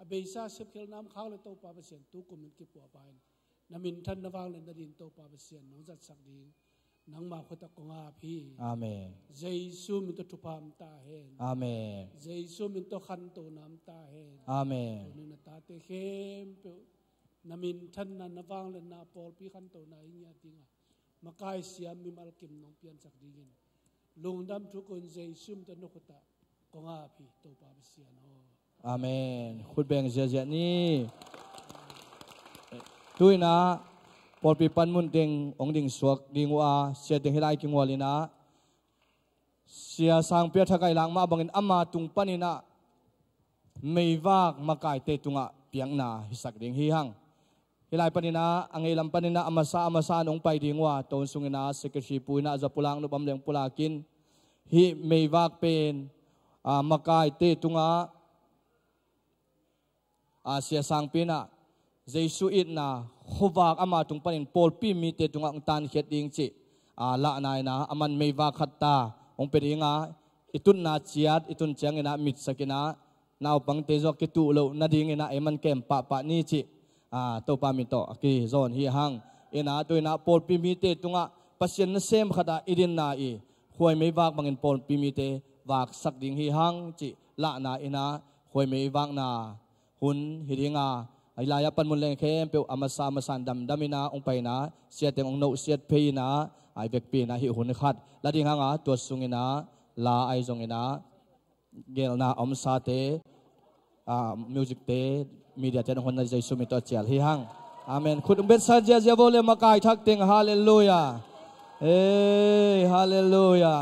a beisa sepkhialhna om khak le Topa Pasian tukum in kipuahpah in, na minthanna vangliatna ding Topa Pasian nong zatsak ding nangma khut ah kong ap hi. Amen. Jesu min tawh thupha om ta hen. Amen. Jesu min tawh khantohna om ta hen. Amen. Tunin na tate khempeuh na minthanna, na vangliatna, pawlpi khantohna i ngiat dingah makai siam mimal kim nong piansak dingin lungdam thu ko in, Jesu min tawh na khut ah kong ap hi, Topa Pasian aw. Amen. Khut beng ziahziah ni. Tu-in ah pawlpi panmun teng hong ding suak ding uh a, sia teng hih lai kingual in ah, sia sangpi a thakaih lak mah bangin ama tung panin ah meivak makaite tungah piakna hisak ding hi hang. Hih lai panin ah, a ngeilam panin ah, a masa, a masa in hong pai ding uh a, ton sungin ah, secretary pu in ah, za pulak, nupam leng pulak in, hih meivak pen, ah, makaite tungah, ah, sia sangpi in ah, Jesu itna khuavak ama tung panin pawlpi mite tungah hong tankhiat ding cih, ah, lahna in ah, aman meivak khat ta hong pia ding a, i tutna ciat, i tun ciangin ah, mitsak in ah, naupangte zong kituh loh nadingin ah, ei man kem pahpah ni cih, ah, Topa min tawh a kizawn hi hang. In ah, tu in ah, pawlpi mite tungah Pasian nasem khat ah i dinna i khuai meivak bangin pawlpi mite vaksak ding hi hang cih lahna in ah, khuai meivakna hun hi ding a, a lai a pan mun leng khempeuh a masa, a masa in damdam in ah hong pai in ah, siateng hong nohsiat phei in ah, a i vekpi in ah, hih hun khat la ding hang a, tua sungin ah, la ahi zongin ah, gelna a omsate, ah, music te, media te, hong honna Jesu min tawh cial hi hang. Amen. Khut hong beng sa ziazia vo le, makai thak teng. Halleluia. Ei, halleluia.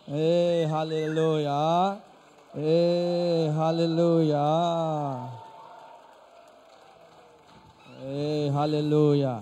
Ei, halleluia. Ei, halleluia. Ei, halleluia.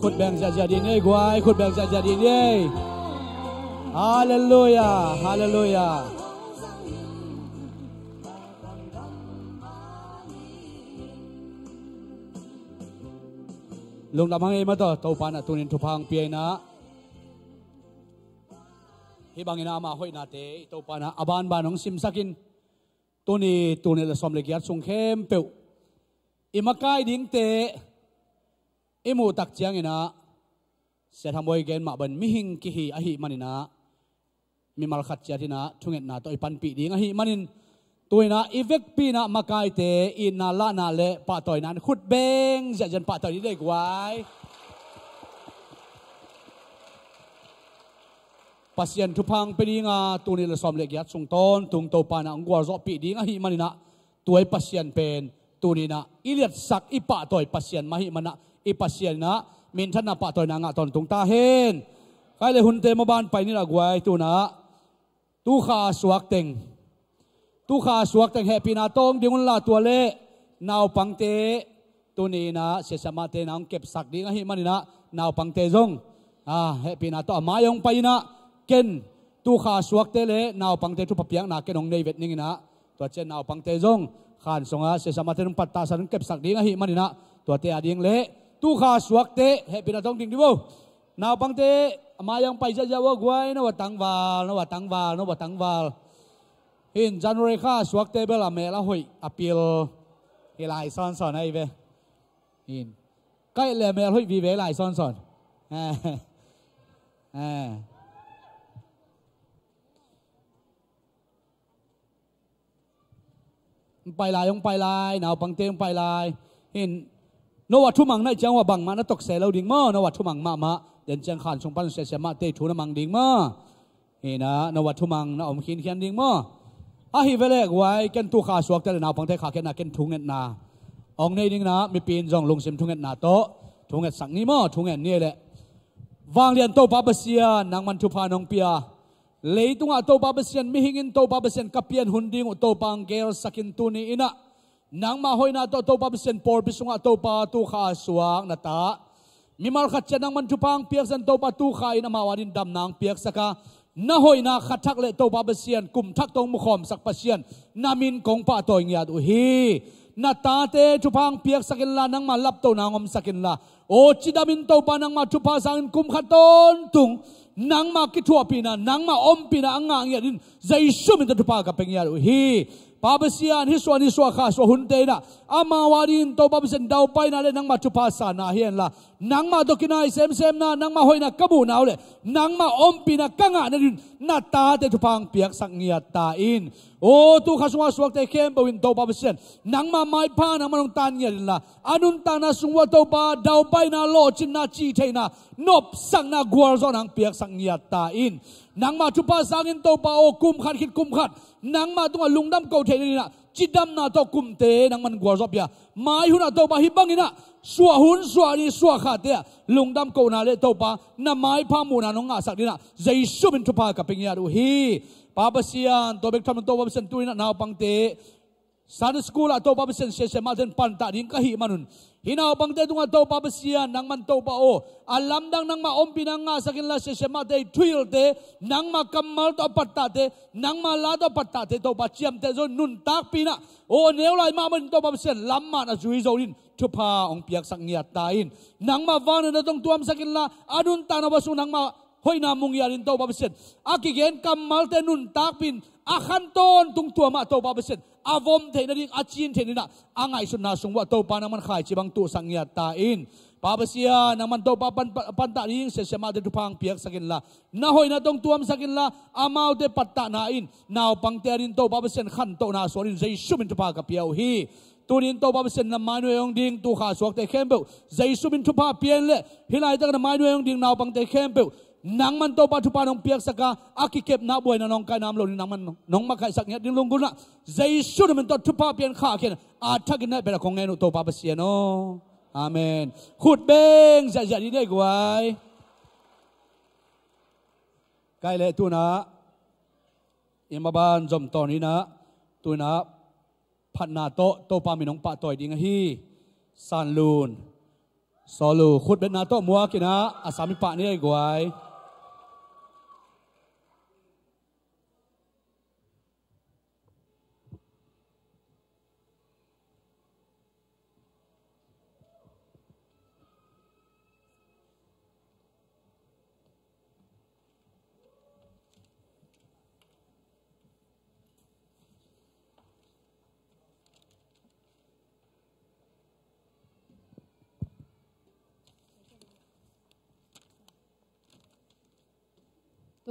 Khut beng ziahziah dih ni ei guai, khut beng ziahziah dih ni ei. Halleluia, halleluia. Lungdam hang ei mah tawh, Topa in ah tuni-in thupha hong pia in ah. Hih bangin ah ama hoihnate i Topa in ah a banban hong simsak in, tuni, tul nih le sawm le giat sung khempeuh i makai dingte i muh tak ciangin ah Sia Tham Bawi gen mah bangin mihing kihi ahih manin ah mimal khat ciat in ah thungetna tawh i panpih ding ahih manin, tu in ah i vekpi in ah makaite itna lahna le pahtawina in khut beng ziahziah in pahtawi dih leh guai. Pasian thupha hong pia ding a, tul nih le sawm le giat sung tawntung Topa in ah hong gualzawhpih ding ahih manin ah, tua i Pasian pen tuni in ah i liatsak i pahtawi Pasian mah ahih manin ah, i Pasian in ah minthanna pahtawina ngah tawntung ta hen. Kai le hunte maban pai ni lah guai, tu in ah tukha suak teng, tukha suak teng hehpihna tawh hong ding un la, tua le naupangte tuni in ah Sia Siamahte in ah hong kepsak ding ahih manin ah, naupangte zong, a, hehpihna tawh a mai hong pai in ah, ken tukha suakte le naupangte thupha piakna ken hong nei vet ning in ah, tua ciang naupangte zong khan sungah Sia Siamahte in hong pattahsak, hong kepsak ding ahih manin ah, tuate a ding le tukha suakte hehpihna tawh hong ding dih vo. Naupangte a mai hong pai ziahziah vo guai, no va tangval, no va tangval, no va tangval. Hin January kha suakte bel a mel a hoih a pil hi lai sawnsawn ahi ve. Hin kai le a mel hoih vive lai sawnsawn. Eh. Eh. Hong pai lai, hong pai lai, naupangte hong pai lai. Hin, no a thumang naih ciang uh a bangmah na tokse lo ding maw, no a thumang mahmah. Den ciang khan sung pan Sia Siamahte thu na mang ding maw. Hi in ah, no a thumang na om khinkhian ding maw. Ahi ve leh guai, ken tukha suakte le naupangte khahkhiatna ken thungetna hong nei ding in ah, mipi in zong lungsim thungetna tawh thungetsak ni maw, thungen ni leh. Vanglian Topa Pasian, nangman thupha nong pia, leitungah Topa Pasian, mihing in Topa Pasian ka pian hun ding uh Topa hong gelsak in, tuni in ah nangmah hoihna tawh Topa Pasian pawlpi sungah Topa tukha suak na ta, mimal khat ciat nangman thupha hong piaksak in, Topa tukha in amau adingin damna hong piaksak a, na hoihna kha thak le Topa Pasian, kum thak tawh hong mukhawmsak Pasian, na min kong pahtawi ngiat uh hi. Na tate thupha hong piaksak inla, nangmah laptohna hong omsak inla, aw cidamin Topa nangmah thupha sangin kum khat tawntung nangmah kithuahpihna, nangmah ompihna a ngah ngiat in Jesu min tawh thupha ka pia ngiat uh hi. Pa Pasian, hih suah ni, suah kha, suah hunte in ah amau adingin Topa Pasian daupaina le nangmah thupha sanna hi henla, nangmah tawh kinai semsemna, nangmah hoihna ka muhna uh le nangmah ompihna ka ngahna dingin na tate thupha hong piaksak ngiat ta in. Aw tukha sungah suakte khempeuh in Topa Pasian, nangmah maipha nangmah hong tan ngiat inla, a nuntakna sung uah Topa daupaina, lawhcinna, cihtheihna, nopsakna, gualzawhna hong piaksak ngiat ta in. Nangmah thupha sangin Topa aw, kum khat khit kum khat nangmah tungah lungdam ko theih nadingin ah cidamna tawh kumte nangman gualzawhpih a, mai hunah Topa hih bangin ah suah hun, suah ni, suah khate ah lungdam kohna le Topa na maipha muhna nong ngahsak dingin ah Jesu min thupha ka pia ngiat uh hi. Pa Pasian, tua bek tham lo Topa Pasian, tu in ah naupangte Sunday school ah Topa Pasian, Sia Siamahte in pantah ding ka hih manun, hih naupangte tungah Topa Pasian, nangman Topa aw, a lamdang nangmah ompihna ngahsak inla, Sia Siamahte thuhilhte nangmah kammal tawh a pattahte, nangmah la tawh a pattahte Topa ciamteh zo in, nuntakpih in ah aw, neu lai mahmah in Topa Pasian, lam man a zui zo in thupha hong piaksak ngiat ta in. Nangmah vangliatna tawh hong tuamsak inla, a nuntakna uah sung nangmah hoihna mu ngiat in Topa Pasian, a kigen kammalte nuntakpih in, a khan tawntung tua mah Topa Pasian, a vom theih nading, a cin theih nading ah a ngaihsutna sung uah Topa nangman khaici bang tuhsak ngiat ta in. Pa Pasian, nangman Topa pan, pan, pantah ding Sia Siamahte thupha hong piaksak inla, na hoihna tawh hong tuamsak inla, amaute pattahna in naupangte adingin Topa Pasian khantohna suan in Jesu min thupha ka pia uh hi. Tuni in Topa Pasian, na mai nuai hong ding tukha suakte khempeuh Jesu min thupha pia in le, hih laitak na mai nuai hong ding naupangte khempeuh nangman Topa thupha nong piaksak a, a kikepna buaina nong kaihna om lo ding, nangman nong makaihsak ngiat ding lunggulhna Jesu na min tawh thupha pia in, khahkhia in, a thakin na hehpihna kong ngen uh Topa Pasian aw. Amen. Khut beng ziahziah dih ni ei guai. Kai le tu in ah i maban zom tawn in ah, tu in ah phatna tawh Topa min hong pahtawi ding ahi. Sanlun, Sawlu, khutbetna tawh muak in ah a sam i pah ni ei guai.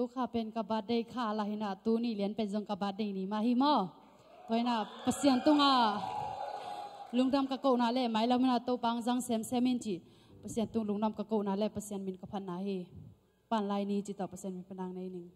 Tu kha pen ka birthday kha la hi na, tuni lian pen zong ka birthday ni mah hi maw. Tua hi na Pasian tungah lungdam ka kohna le mailam hi na, Topa hong zang semsem in ci. Pasian tung lungdam ka kohna le Pasian min ka phatna hi. Pan lai ni ci tawh Pasian min phatna nei ning.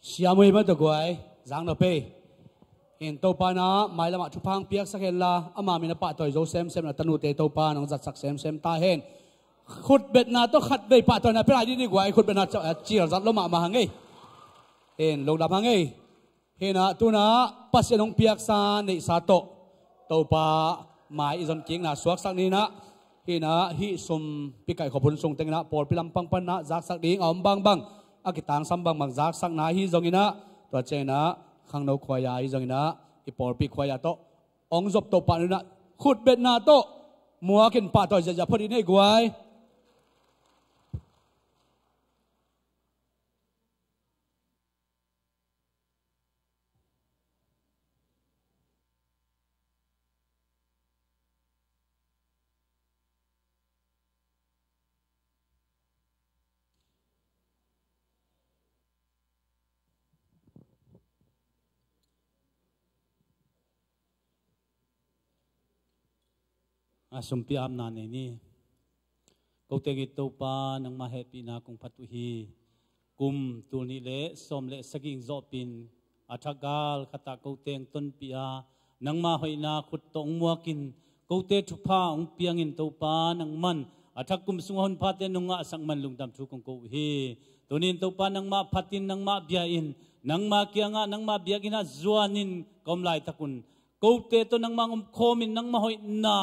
Siam uh hi mah tawh guai, zang nop ei. In Topa in ah mailamah thupha hong piaksak henla, ama min a pahtawi zo semsem in ah tanute Topa in hong zatsak semsem ta hen. Khutbetna tawh khatvei pahtawina pia lai dih ni guai, khutbetna ca-, a cil zat lo mahmah hang ei. In lungdam hang ei. Hi in ah tu in ah Pasian hong piaksa neihsa tawh Topa mai i zon kikna suaksak ni in ah, hi in ah hih sum pikaih khop hun sung teng in ah pawlpi lampang pan in ah zaksak ding a om bangbang, a kitangsam bangbang zaksakna ahi zongin ah, tua ciangin ah khangno khuai-a ahi zongin ah i pawlpi khuai-a tawh hong zop toh pah ni in ah, khutbetna tawh muak in pahtawi ziahziah phot dih ni ei guai. A sumpi apna nei ni. Ko teng i Topa nangmah hehpihna kong phat uh hi. Kum tul nih le sawm le sagih zawhpin a thakgal khatah ko teng tonpih a, nangmah hoihna khut tawh hong muakin kote thupha hong piangin Topa nangman a thak kum sungah honphate nong ngahsak man lungdam thu kong ko uh hi. Tunin Topa nangmah phatin nangmah bia-in nangmah kiangah nangmah biakinnah zuanin ka om laitakun kote tawh nangmah hong omkhawmin nangmah hoihna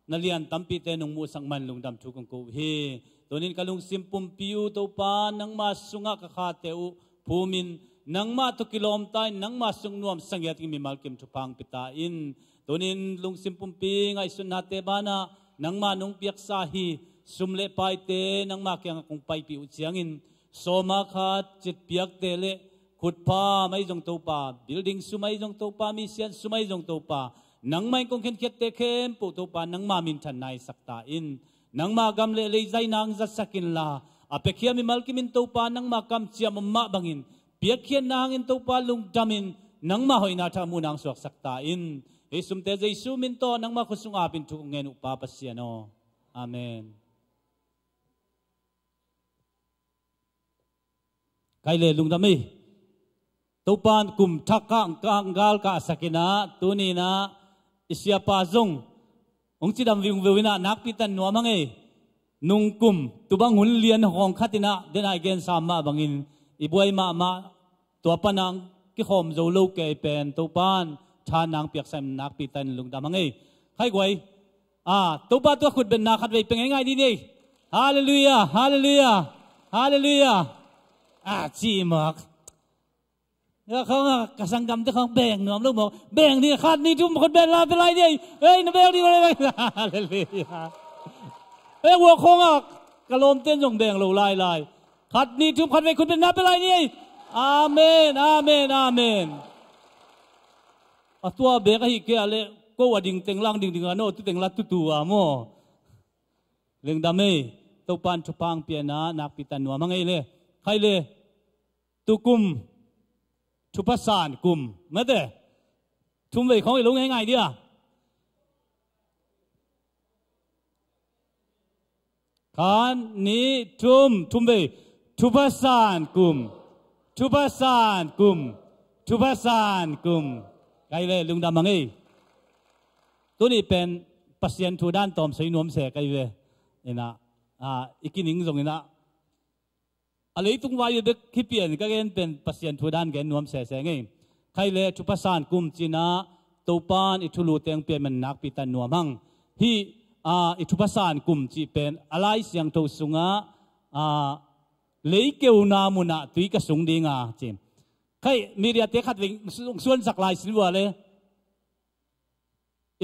na lian tampite nong muhsak man lungdam thu kong ko uh hi. Tunin ka lungsim pumpi uh Topa nangmah sungah ka khate uh phumin nangmah tawh kilawmta in nangmah sung nuamsa ngiat ding mimal kim thupha hong pia ta in. Tunin lungsim pumpi ngaihsutnate banah nangmah nong piaksa hi. Sum le paite nangmah kiangah kong paipih uh ciangin sawma khat citpiakte le khutpham ahi zong Topa, building sum ahi zong Topa, misian sum ahi zong Topa, nangmah in kong khenkhiatte khempeuh Topa nangmah minthan naisak ta in. Nangmah gam le lei zaina hong zatsak inla, a piakhia mimal kimin Topa nangmah kamciam om mah bangin piakkhiatna hangin Topa lungdamin nangmah hoihna thak muhna hong suaksak ta in. Hih sumte Jesu min tawh nangmah khuasung apin thu kong ngen uh Pa Pasian aw. Amen. Kai le lungdam ei. Topan kum thak kah kah galkah sakinah tuninah i siapa zong hong cidam vingveu inah nakpitan nuam hang ei. Nungkum tubang hun lian hong khatinah denai gensa mah bangin i buai mahmah tua panang kikhawm zo lo kei pen Topan tha nang piaksa in nakpitan lungdam hang ei. Khai guai. Ah, Topa tua khutbetna khatvei pia ngeingai dih ni ei. Halleluiah, halleluiah, halleluiah. Ah, cih mawk. Ka khawng ah, ka sanggamte khawng beng nuam lo mawk. Beng ni khat ni thum khutbetna pia lai ni ei. Ei, na beng ni, halleluiah. Ei, hua khawng ah, ka lawmte in zong beng lo lailai. Khat ni thum khatvei khutbetna pia lai ni ei. Amen, amen, amen. A tua bek ahi kei a leh ko a ding teng lang dingding a no tu teng la tutu a maw. Lengdam ei. Topan thupha hong piakna nakpitan nuam hang ei le. Khai le. Tukum thupha san kum mate. Thumvei khawng i lo ngeingai dia. Khat, nih, thum, thumvei. Thupha san kum. Thupha san kum. Thupha san kum. Kai ve, lungdam hang ei. Tuni pen Pasian thu dan tawm soi nuam se kai ve. Inah, ah, i kining zong inah. A leitung vai bek hi pian ka gen pen Pasian thu dan gen nuam sese ngei. Khai le thupha san kum cinah Topan i thulu teng pian man nakpitan nuam hang. Hih, ah, i thupha san kum cih pen a Lai Siangtho sungah, ah, leikeuna munah tui ka sung dinga ci. Khai media te khat veng suansak lai sin vua le.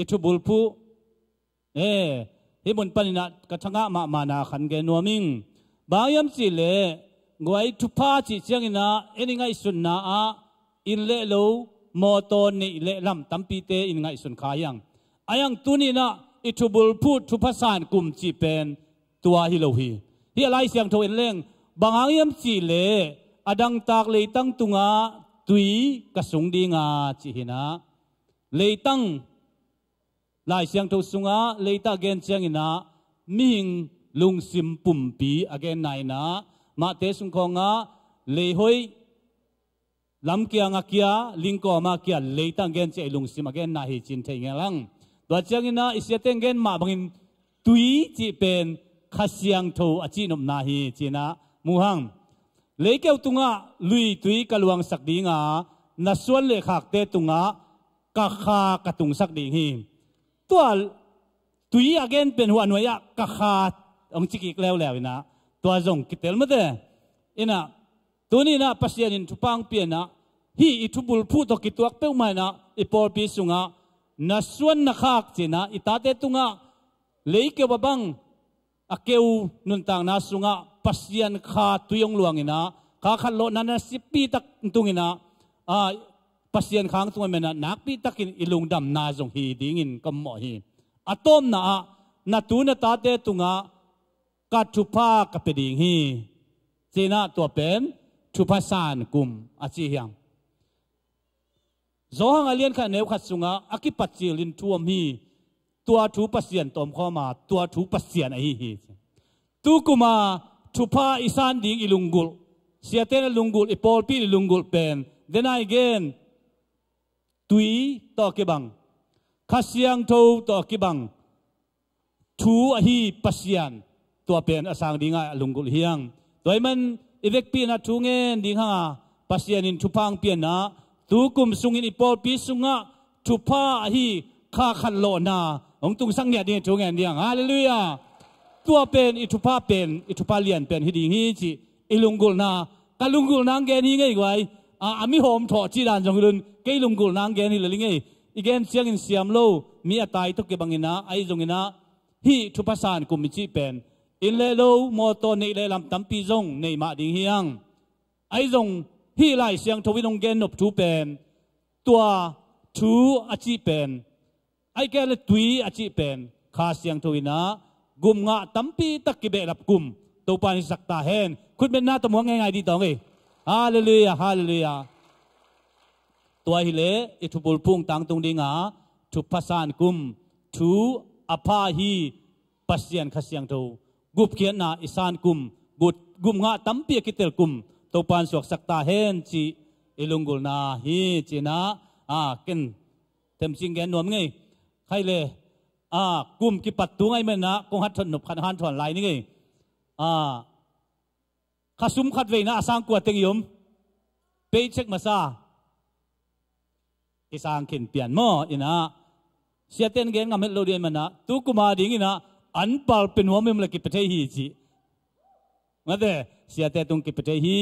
I thubulphuh. Eh, hih mun paninah ka thangah mahmahna khan gen nuam ing. Bang hiam cihleh guai thupha cih cianginah en i ngaihsutna ah inn le lo, mawtaw neih le lam tampite in ngaihsun kha hiang. A hiang tuninah i thubulphuh thupha san kum cih pen tua hi lo hi. Hih a Lai Siangtho en leng bang hang hiam cihleh a dangtak leitang tungah tui ka sung dinga cih hinah. Leitang Lai Siangtho sungah leitang a gen cianginah mihing lungsim pumpi a genna inah Mahte sung khawngah Leihoih lamkiang a kia, lingkawm a kia, leitang gen ci a i lungsim a genna hi cin thei ngel hang. Tua ciangin ah i siate in gen mah bangin tui cih pen Kha Siangtho a cihnopna hi cin ah mu hang. Leikeu tungah lui tui ka luangsak ding a, na suan le khakte tungah ka kha ka tungsak ding hi. Tua tui a gen pen huahnuai ah ka kha hong ci kik leuleu in ah, tua zong kitel mate. In ah, tuni in ah Pasian in thupha hong pia in ah, hih i thubulphuh tawh kituak peuhmah in ah i pawlpi sungah na suan na khak ci in ah i tate tungah leikeu a bang a keu nuntakna sungah Pasian kha tui hong luang in ah, kha khat lawhna naseppi tak tung in ah, a, Pasian kha hong tung ahih manin ah nakpi takin i lungdamna zong hi dingin ka mawh hi. A tawpna ah, na tu na tate tungah ka thupha ka pia ding hi. Ci in ah tua pen thupha san kum a ci hi hang. Johan a lian khat a neu khat sungah a kipat cilin thu om hi. Tua thu Pasian tawh om khawm a, tua thu Pasian ahi hi. Tu kum a thupha i san ding i lunggulh, siate in a lunggulh, i pawlpi in i lunggulh pen, den a i gen, tui tawh kibang, Kha Siangtho tawh kibang thu ahi Pasian, tua pen a sang ding a lunggulh hi hang. Tua ahih man i vekpi in ah thu ngen ding hang a, Pasian in thupha hong pia in ah, tu kum sungin i pawlpi sungah thupha ahi kha khat lawhna hong tungsak ngiat ding thu ngen ding hang. Halleluiah. Tua pen i thupha pen, i thupha lian pen hi ding hi cih i lunggulhna, ka lunggulhna hong gen hi ngei guai. A, a mi hawm thawh cih dan zong hi lo in, kei lunggulhna hong gen hi lel hi ngei. I gen ciangin siam lo, mi a tai tawh kibang in ah, ahi zongin ah, hih thupha san kum i cih pen inn le lo, mawtaw, neih le lam tampi zong nei mah ding hi hang. Ahi zong hih Lai Siangtho in hong gen nop thu pen, tua thu a cih pen, ahih kei leh tui a cih pen Kha Siangtho in ah gum ngah tampi tak kibehlap kum Topa in hisak ta hen. Khutbetna tawh muak ngeingai dih tawng ei. Halleluiah, halleluiah. Tua hi leh i thubulphuh hong tangtung ding a, thupha san kum, thu a pha hi Pasian Kha Siangtho, gupkhiatna i san kum, gum, gum ngah tampi a kitel kum Topa in suaksak ta hen cih i lunggulhna hi ci in ah, a, ken themcing gen nuam ngei. Khai le, a, kum kipat tung ahih manin ah kong hat thot nop khat hanthawn lai ni ngei. A, kha sum khat veina a sang kua teng i om? Paycheck masa kisang khin pian maw? In ah, siate in gen ngam het lo ding ahih manin ah, tu kum a dingin ah anpal pia nuam i om leh kipia thei hi ci. Mate, siate tung kipia thei hi.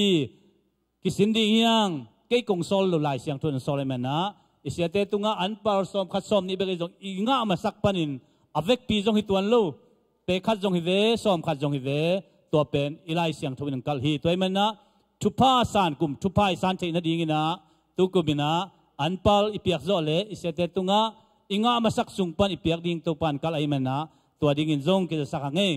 Kisin ding hi hang, kei kong sawl lo, Lai Siangtho in sawl ahih manin ah, i siate tungah anpal sawm khat sawm nih bek ahi zong i ngah masak panin a vekpi zong hi tuan lo. Pe khat zong hi ve, sawm khat zong hi ve, tua pen i Lai Siangtho in hong kalh hi. Tua ahih manin ah, thupha san kum, thupha i san theih nadingin ah, tu kum in ah anpal i piak zawh leh i siate tungah i ngah masak sung pan i piak ding Topa in kalh ahih manin ah, tua dingin zong kizasak hang ei.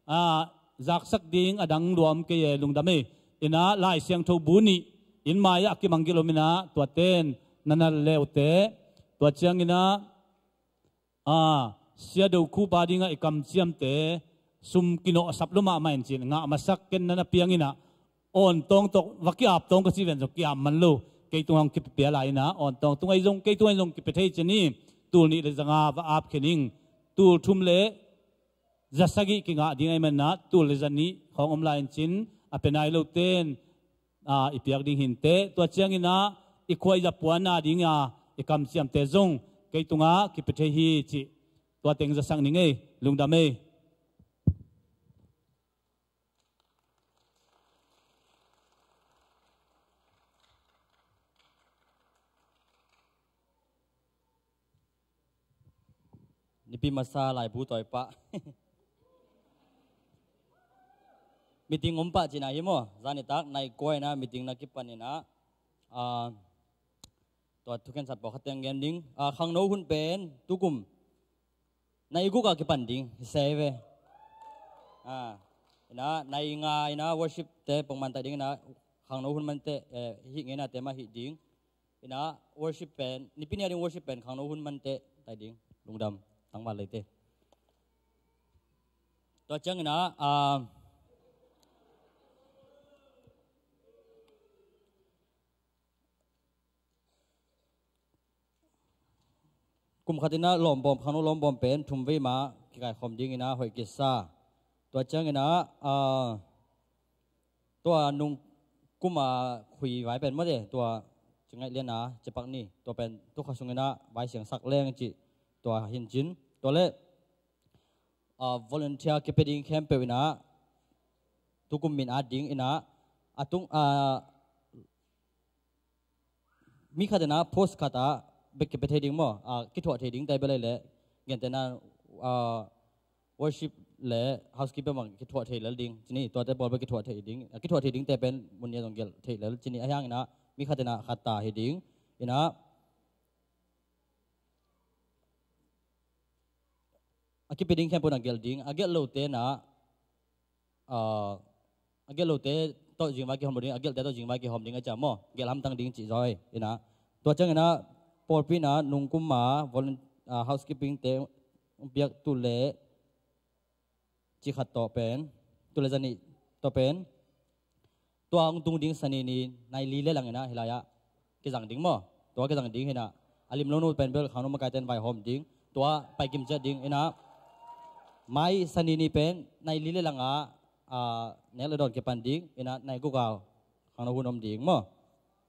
A, zaksak ding a dang lua om kei e, lungdam ei. In ah Lai Siangtho bu nih inn mai-ah a kimang gilh om in ah, tuate in na nal le uh teh. Tua ciangin ah, a, Sia Do Khup a dingah i kamciamte sum kinawh a sap lua mahmah in cin, ngah masak ken na na piang in ah, Awn Tawng tawh va ki-ap tawng ka cih ven zong ki-ap man lo. Kei tungah hong kipia lai in ah, Awn Tawng tungah zong, kei tungah zong kipia thei cin hi. Tul nih le za nga va ap khin ing. Tul thum le za sagih kingah ding ahih manin ah, tul le za nih khawng om lai in cin, a pia nai lote in, a, i piak ding hi inteh. Tua ciangin ah i khua i za puanna ding a i kamciamte zong kei tungah kipia thei hi cih tua teng zasak ning ei, lungdam ei. Nipi masa laibu tawi pah. Meeting om pah cihna hi maw? Zan nitak nai kua in ah meeting na kipan in ah, ah, tua thukhensat pawlkhat teng gen ding. Ah, khangno hun pen tukum nai guk ah kipan ding hi se ve. Ah, in ah nai nga in ah worship te pongman tai ding in ah, khangno hun man teh, eh, hih ngeinate mah hih ding. In ah worship pen, Nipi ni a ding worship pen khangno hun man teh tai ding. Lungdam, tangval leite. Tua ciangin ah, ah, Kum khat in ah lawmbawm, khangno lawmbawm pen thum vei mah kikaikhawm ding in ah hoih kisa. Tua ciangin ah, ah, tua nung kum a khui vai pen mawte, tua ci ngaih lian a ci pak ni, tua pen tu kha sungin ah vai siangsak leng cih tua hi in cin. Tua leh, ah, volunteer kipia ding khempeuh in ah tu kum min a ding in ah a tung, ah, mi khat in ah post khat ah bek kipia thei ding maw, ah, kithuah thei ding te bel leh, gentehna, ah, worship le housekeeper bang kithuah thei lel ding ci ni, tuate pawl bek kithuah thei ding, ah, kithuah thei ding te pen mun nih a zong gelh thei lel ci ni. Ahih hangin ah mi khat in ah khat ta hi ding in ah, a kipia ding khempeuh in ah gelh ding, a gelh lote in ah, ah, a gelh lote tawh zingvai kihawm lo ding, a gelhte tawh zingvai kihawm ding a ci a maw, gelh hamtang ding cih zaw hi in ah. Tua ciangin ah pawlpi in ah nung kum a volun-, ah, housekeeping te hong piak tu le ci khat tawh pen, tu le za nih tawh pen, tua hong tung ding Sani ni nai li le lang in ah hih lai ah kizang ding maw. Tua kizang ding hi in ah, a lim lo nu pen bel khangno makaite in vaihawm ding, tua pai kim ciat ding in ah, mai Sani ni pen nai li le lang ah, ah, nek le dawn kipan ding in ah, nai guk a khangno hun om ding maw.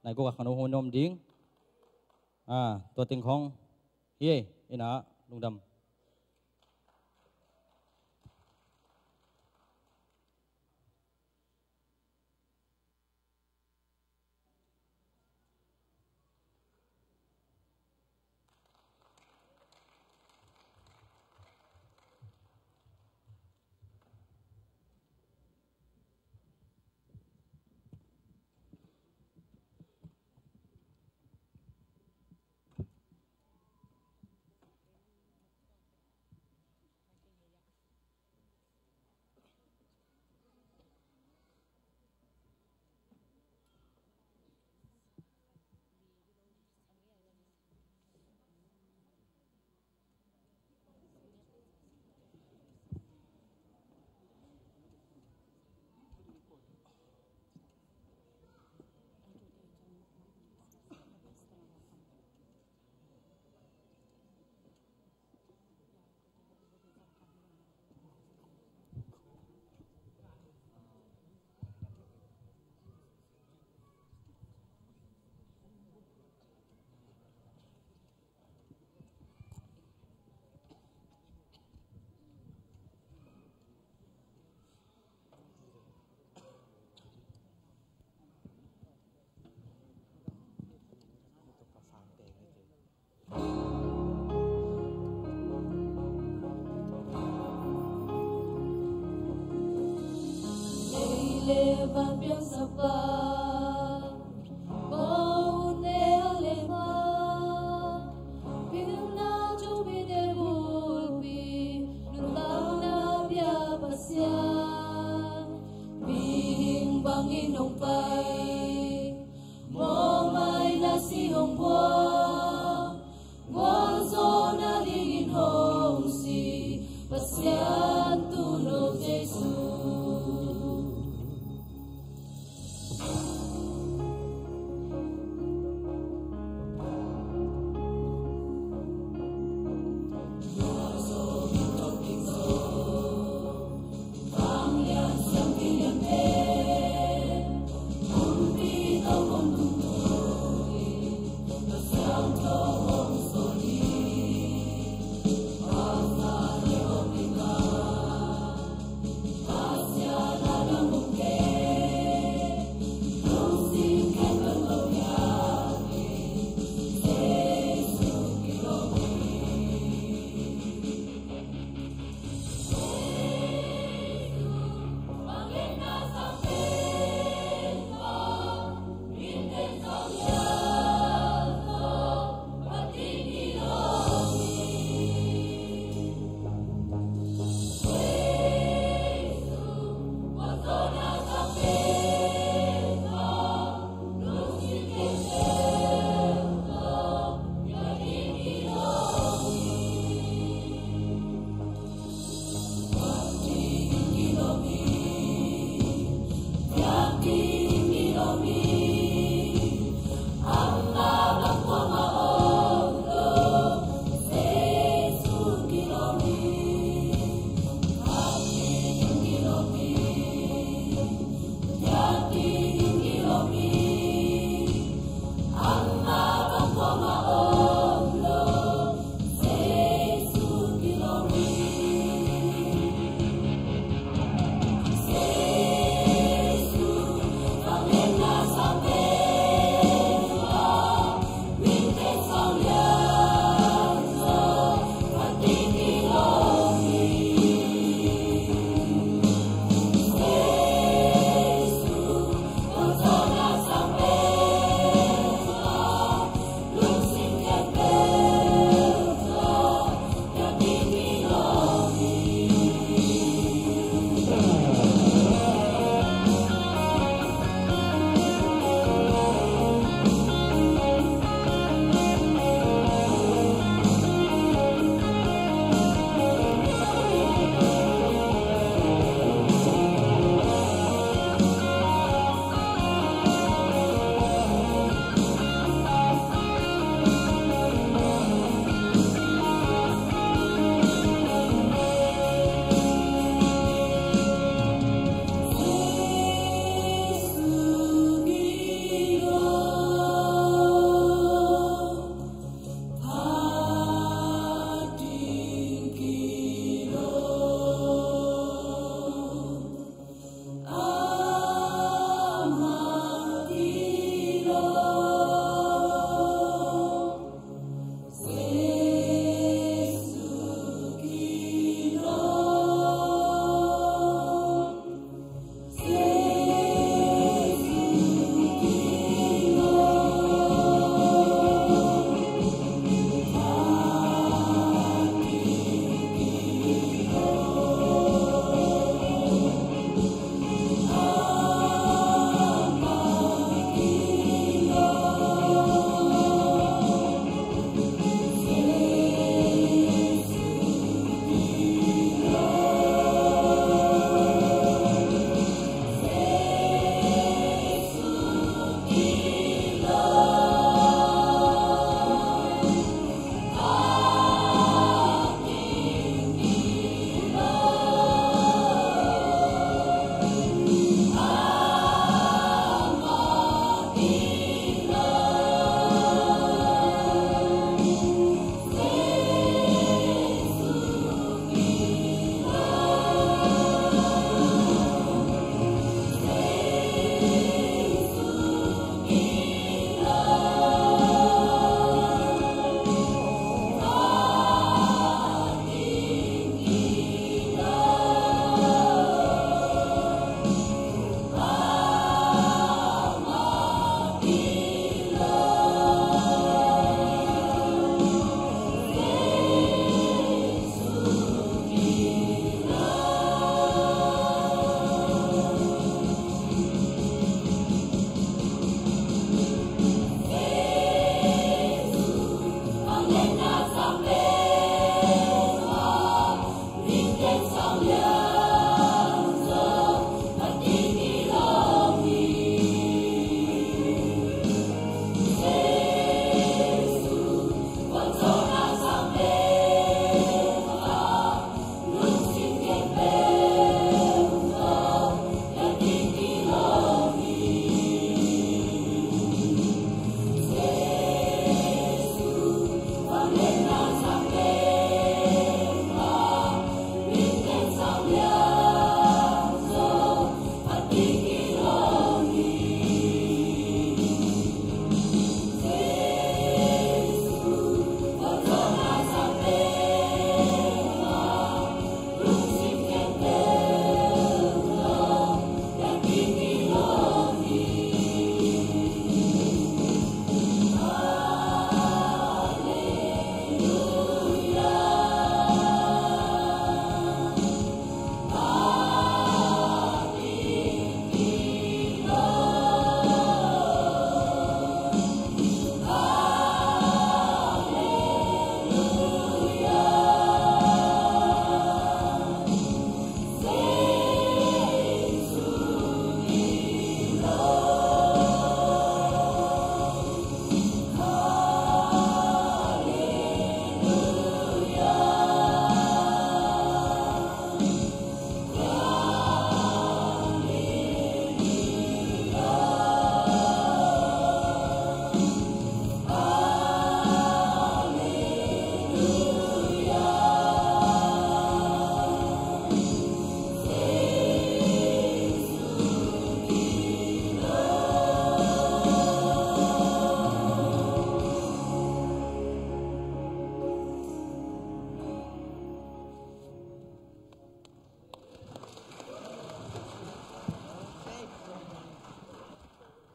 Nai guk a khangno hun om ding. Ah, tua teng khawng hi e in ah, lungdam.